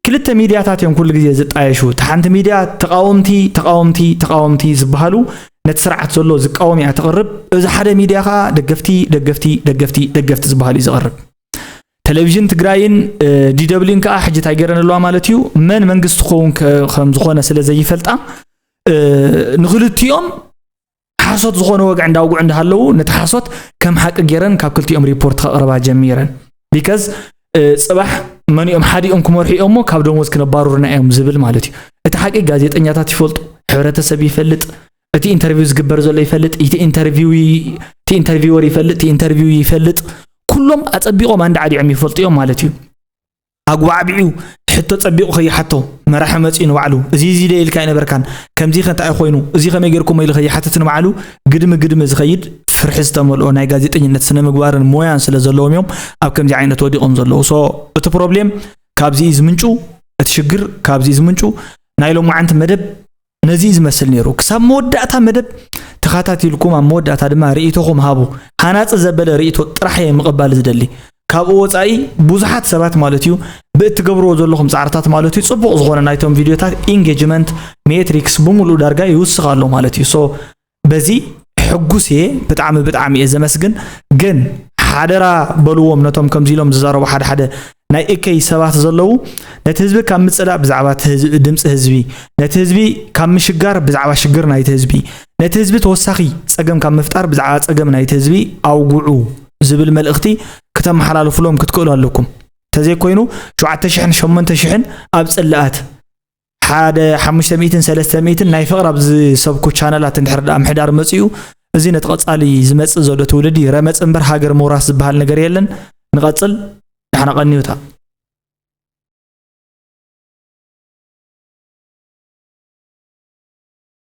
ክልተ ሚድያታት እዮም ኩሉ ግዜ ዝጣየሹ። እቲ ሓንቲ ሚድያ ተቃወምቲ ተቃወምቲ ተቃወምቲ ዝበሃሉ ነቲ ስርዓት ዘሎ ዝቃወም እያ ተቕርብ። እዚ ሓደ ሚድያ ከዓ ደገፍቲ ደገፍቲ ደገፍቲ ደገፍቲ ዝበሃሉ እዩ ዘቕርብ። ቴሌቪዥን ትግራይን ዲደብሊን ከዓ ሕጂ እንታይ ገይረን ኣለዋ ማለት እዩ። መን መንግስቲ ክኸውን ከም ዝኾነ ስለ ዘይፈልጣ ንክልቲኦም ሓሶት ዝኾነ ወግዒ እንዳውግዑ እንዳሃለዉ ነቲ ሓሶት ከም ሓቂ ገይረን ካብ ክልቲኦም ሪፖርት ከቕርባ ጀሚረን because ጽባሕ መን እዮም ሓዲኦም ክመርሑ እዮም እሞ ካብ ደሞዝ ክነባርሩና እዮም ዝብል ማለት እዩ እቲ ሓቂ ጋዜጠኛታት ይፈልጡ ሕብረተሰብ ይፈልጥ እቲ ኢንተርቪው ዝግበር ዘሎ ይፈልጥ እቲ ኢንተርቪው እቲ ኢንተርቪወር ይፈልጥ እቲ ኢንተርቪው ይፈልጥ ኩሎም ኣጸቢቖም ኣንዳዓዲዖም ይፈልጡ እዮም ማለት እዩ ኣጉባዕቢዑ ሕቶ ጸቢቑ ከይሓቶ መራሒ መጺኡ ንባዕሉ እዚ እዚ ደ ኢልካ ኣይነበርካን ከምዚ ከ እንታይ ኮይኑ እዚ ከመይ ጌርኩሞ ኢሉ ከይሓትት ንባዕሉ ግድሚ ግድሚ ዝኸይድ ፍርሒ ዝተመልኦ ናይ ጋዜጠኝነት ስነ ምግባርን ሞያን ስለ ዘለዎም እዮም ኣብ ከምዚ ዓይነት ወዲቖም ዘለዉ so እቲ ፕሮብሌም ካብዚ እዩ ዝምንጩ እቲ ሽግር ካብዚ እዩ ዝምንጩ ናይ ሎማዓንቲ መደብ ነዚ እዩ ዝመስል ነይሩ። ክሳብ መወዳእታ መደብ ተኸታቲልኩም ኣብ መወዳእታ ድማ ርእይቶኹም ሃቡ። ሃናጺ ዘበለ ርእይቶ ጥራሕ እየ ምቕባል ዝደሊ። ካብኡ ወጻኢ ብዙሓት ሰባት ማለት እዩ ብእትገብርዎ ዘለኹም ጻዕርታት ማለት እዩ ጽቡቕ ዝኾነ ናይቶም ቪድዮታት ኢንጌጅመንት ሜትሪክስ ብምሉኡ ዳርጋ ይውስኽ ኣሎ ማለት እዩ። So በዚ ሕጉስ እየ ብጣዕሚ ብጣዕሚ እየ ዘመስግን ግን ሓደራ በልዎም ነቶም ከምዚ ኢሎም ዝዛረቡ ሓደ ሓደ ናይ እከይ ሰባት ዘለዉ ነቲ ህዝቢ ካብ ምጽላእ ብዛዕባ ድምፂ ህዝቢ ነቲ ህዝቢ ካብ ምሽጋር ብዛዕባ ሽግር ናይቲ ህዝቢ ነቲ ህዝቢ ተወሳኺ ፀገም ካብ ምፍጣር ብዛዕባ ፀገም ናይቲ ህዝቢ ኣውግዑ ዝብል መልእኽቲ ክተመሓላልፉሎም ክትክእሉ ኣለኩም እንተዘይኮይኑ ሸውዓተ ሽሕን ሸሞንተ ሽሕን ኣብ ፅላኣት ሓደ ሓሙሽተ ሚእትን ሰለስተ ሚእትን ናይ ፍቕሪ ኣብ ዝሰብኩ ቻነላት እንድሕር ደኣ ምሕዳር መጺኡ፣ እዚ ነቲ ቀጻሊ ዝመጽእ ዘሎ ትውልዲ ረመጽ እምበር ሃገር ምውራስ ዝበሃል ነገር የለን። ንቐጽል። ዳሕና ቀንዩታ።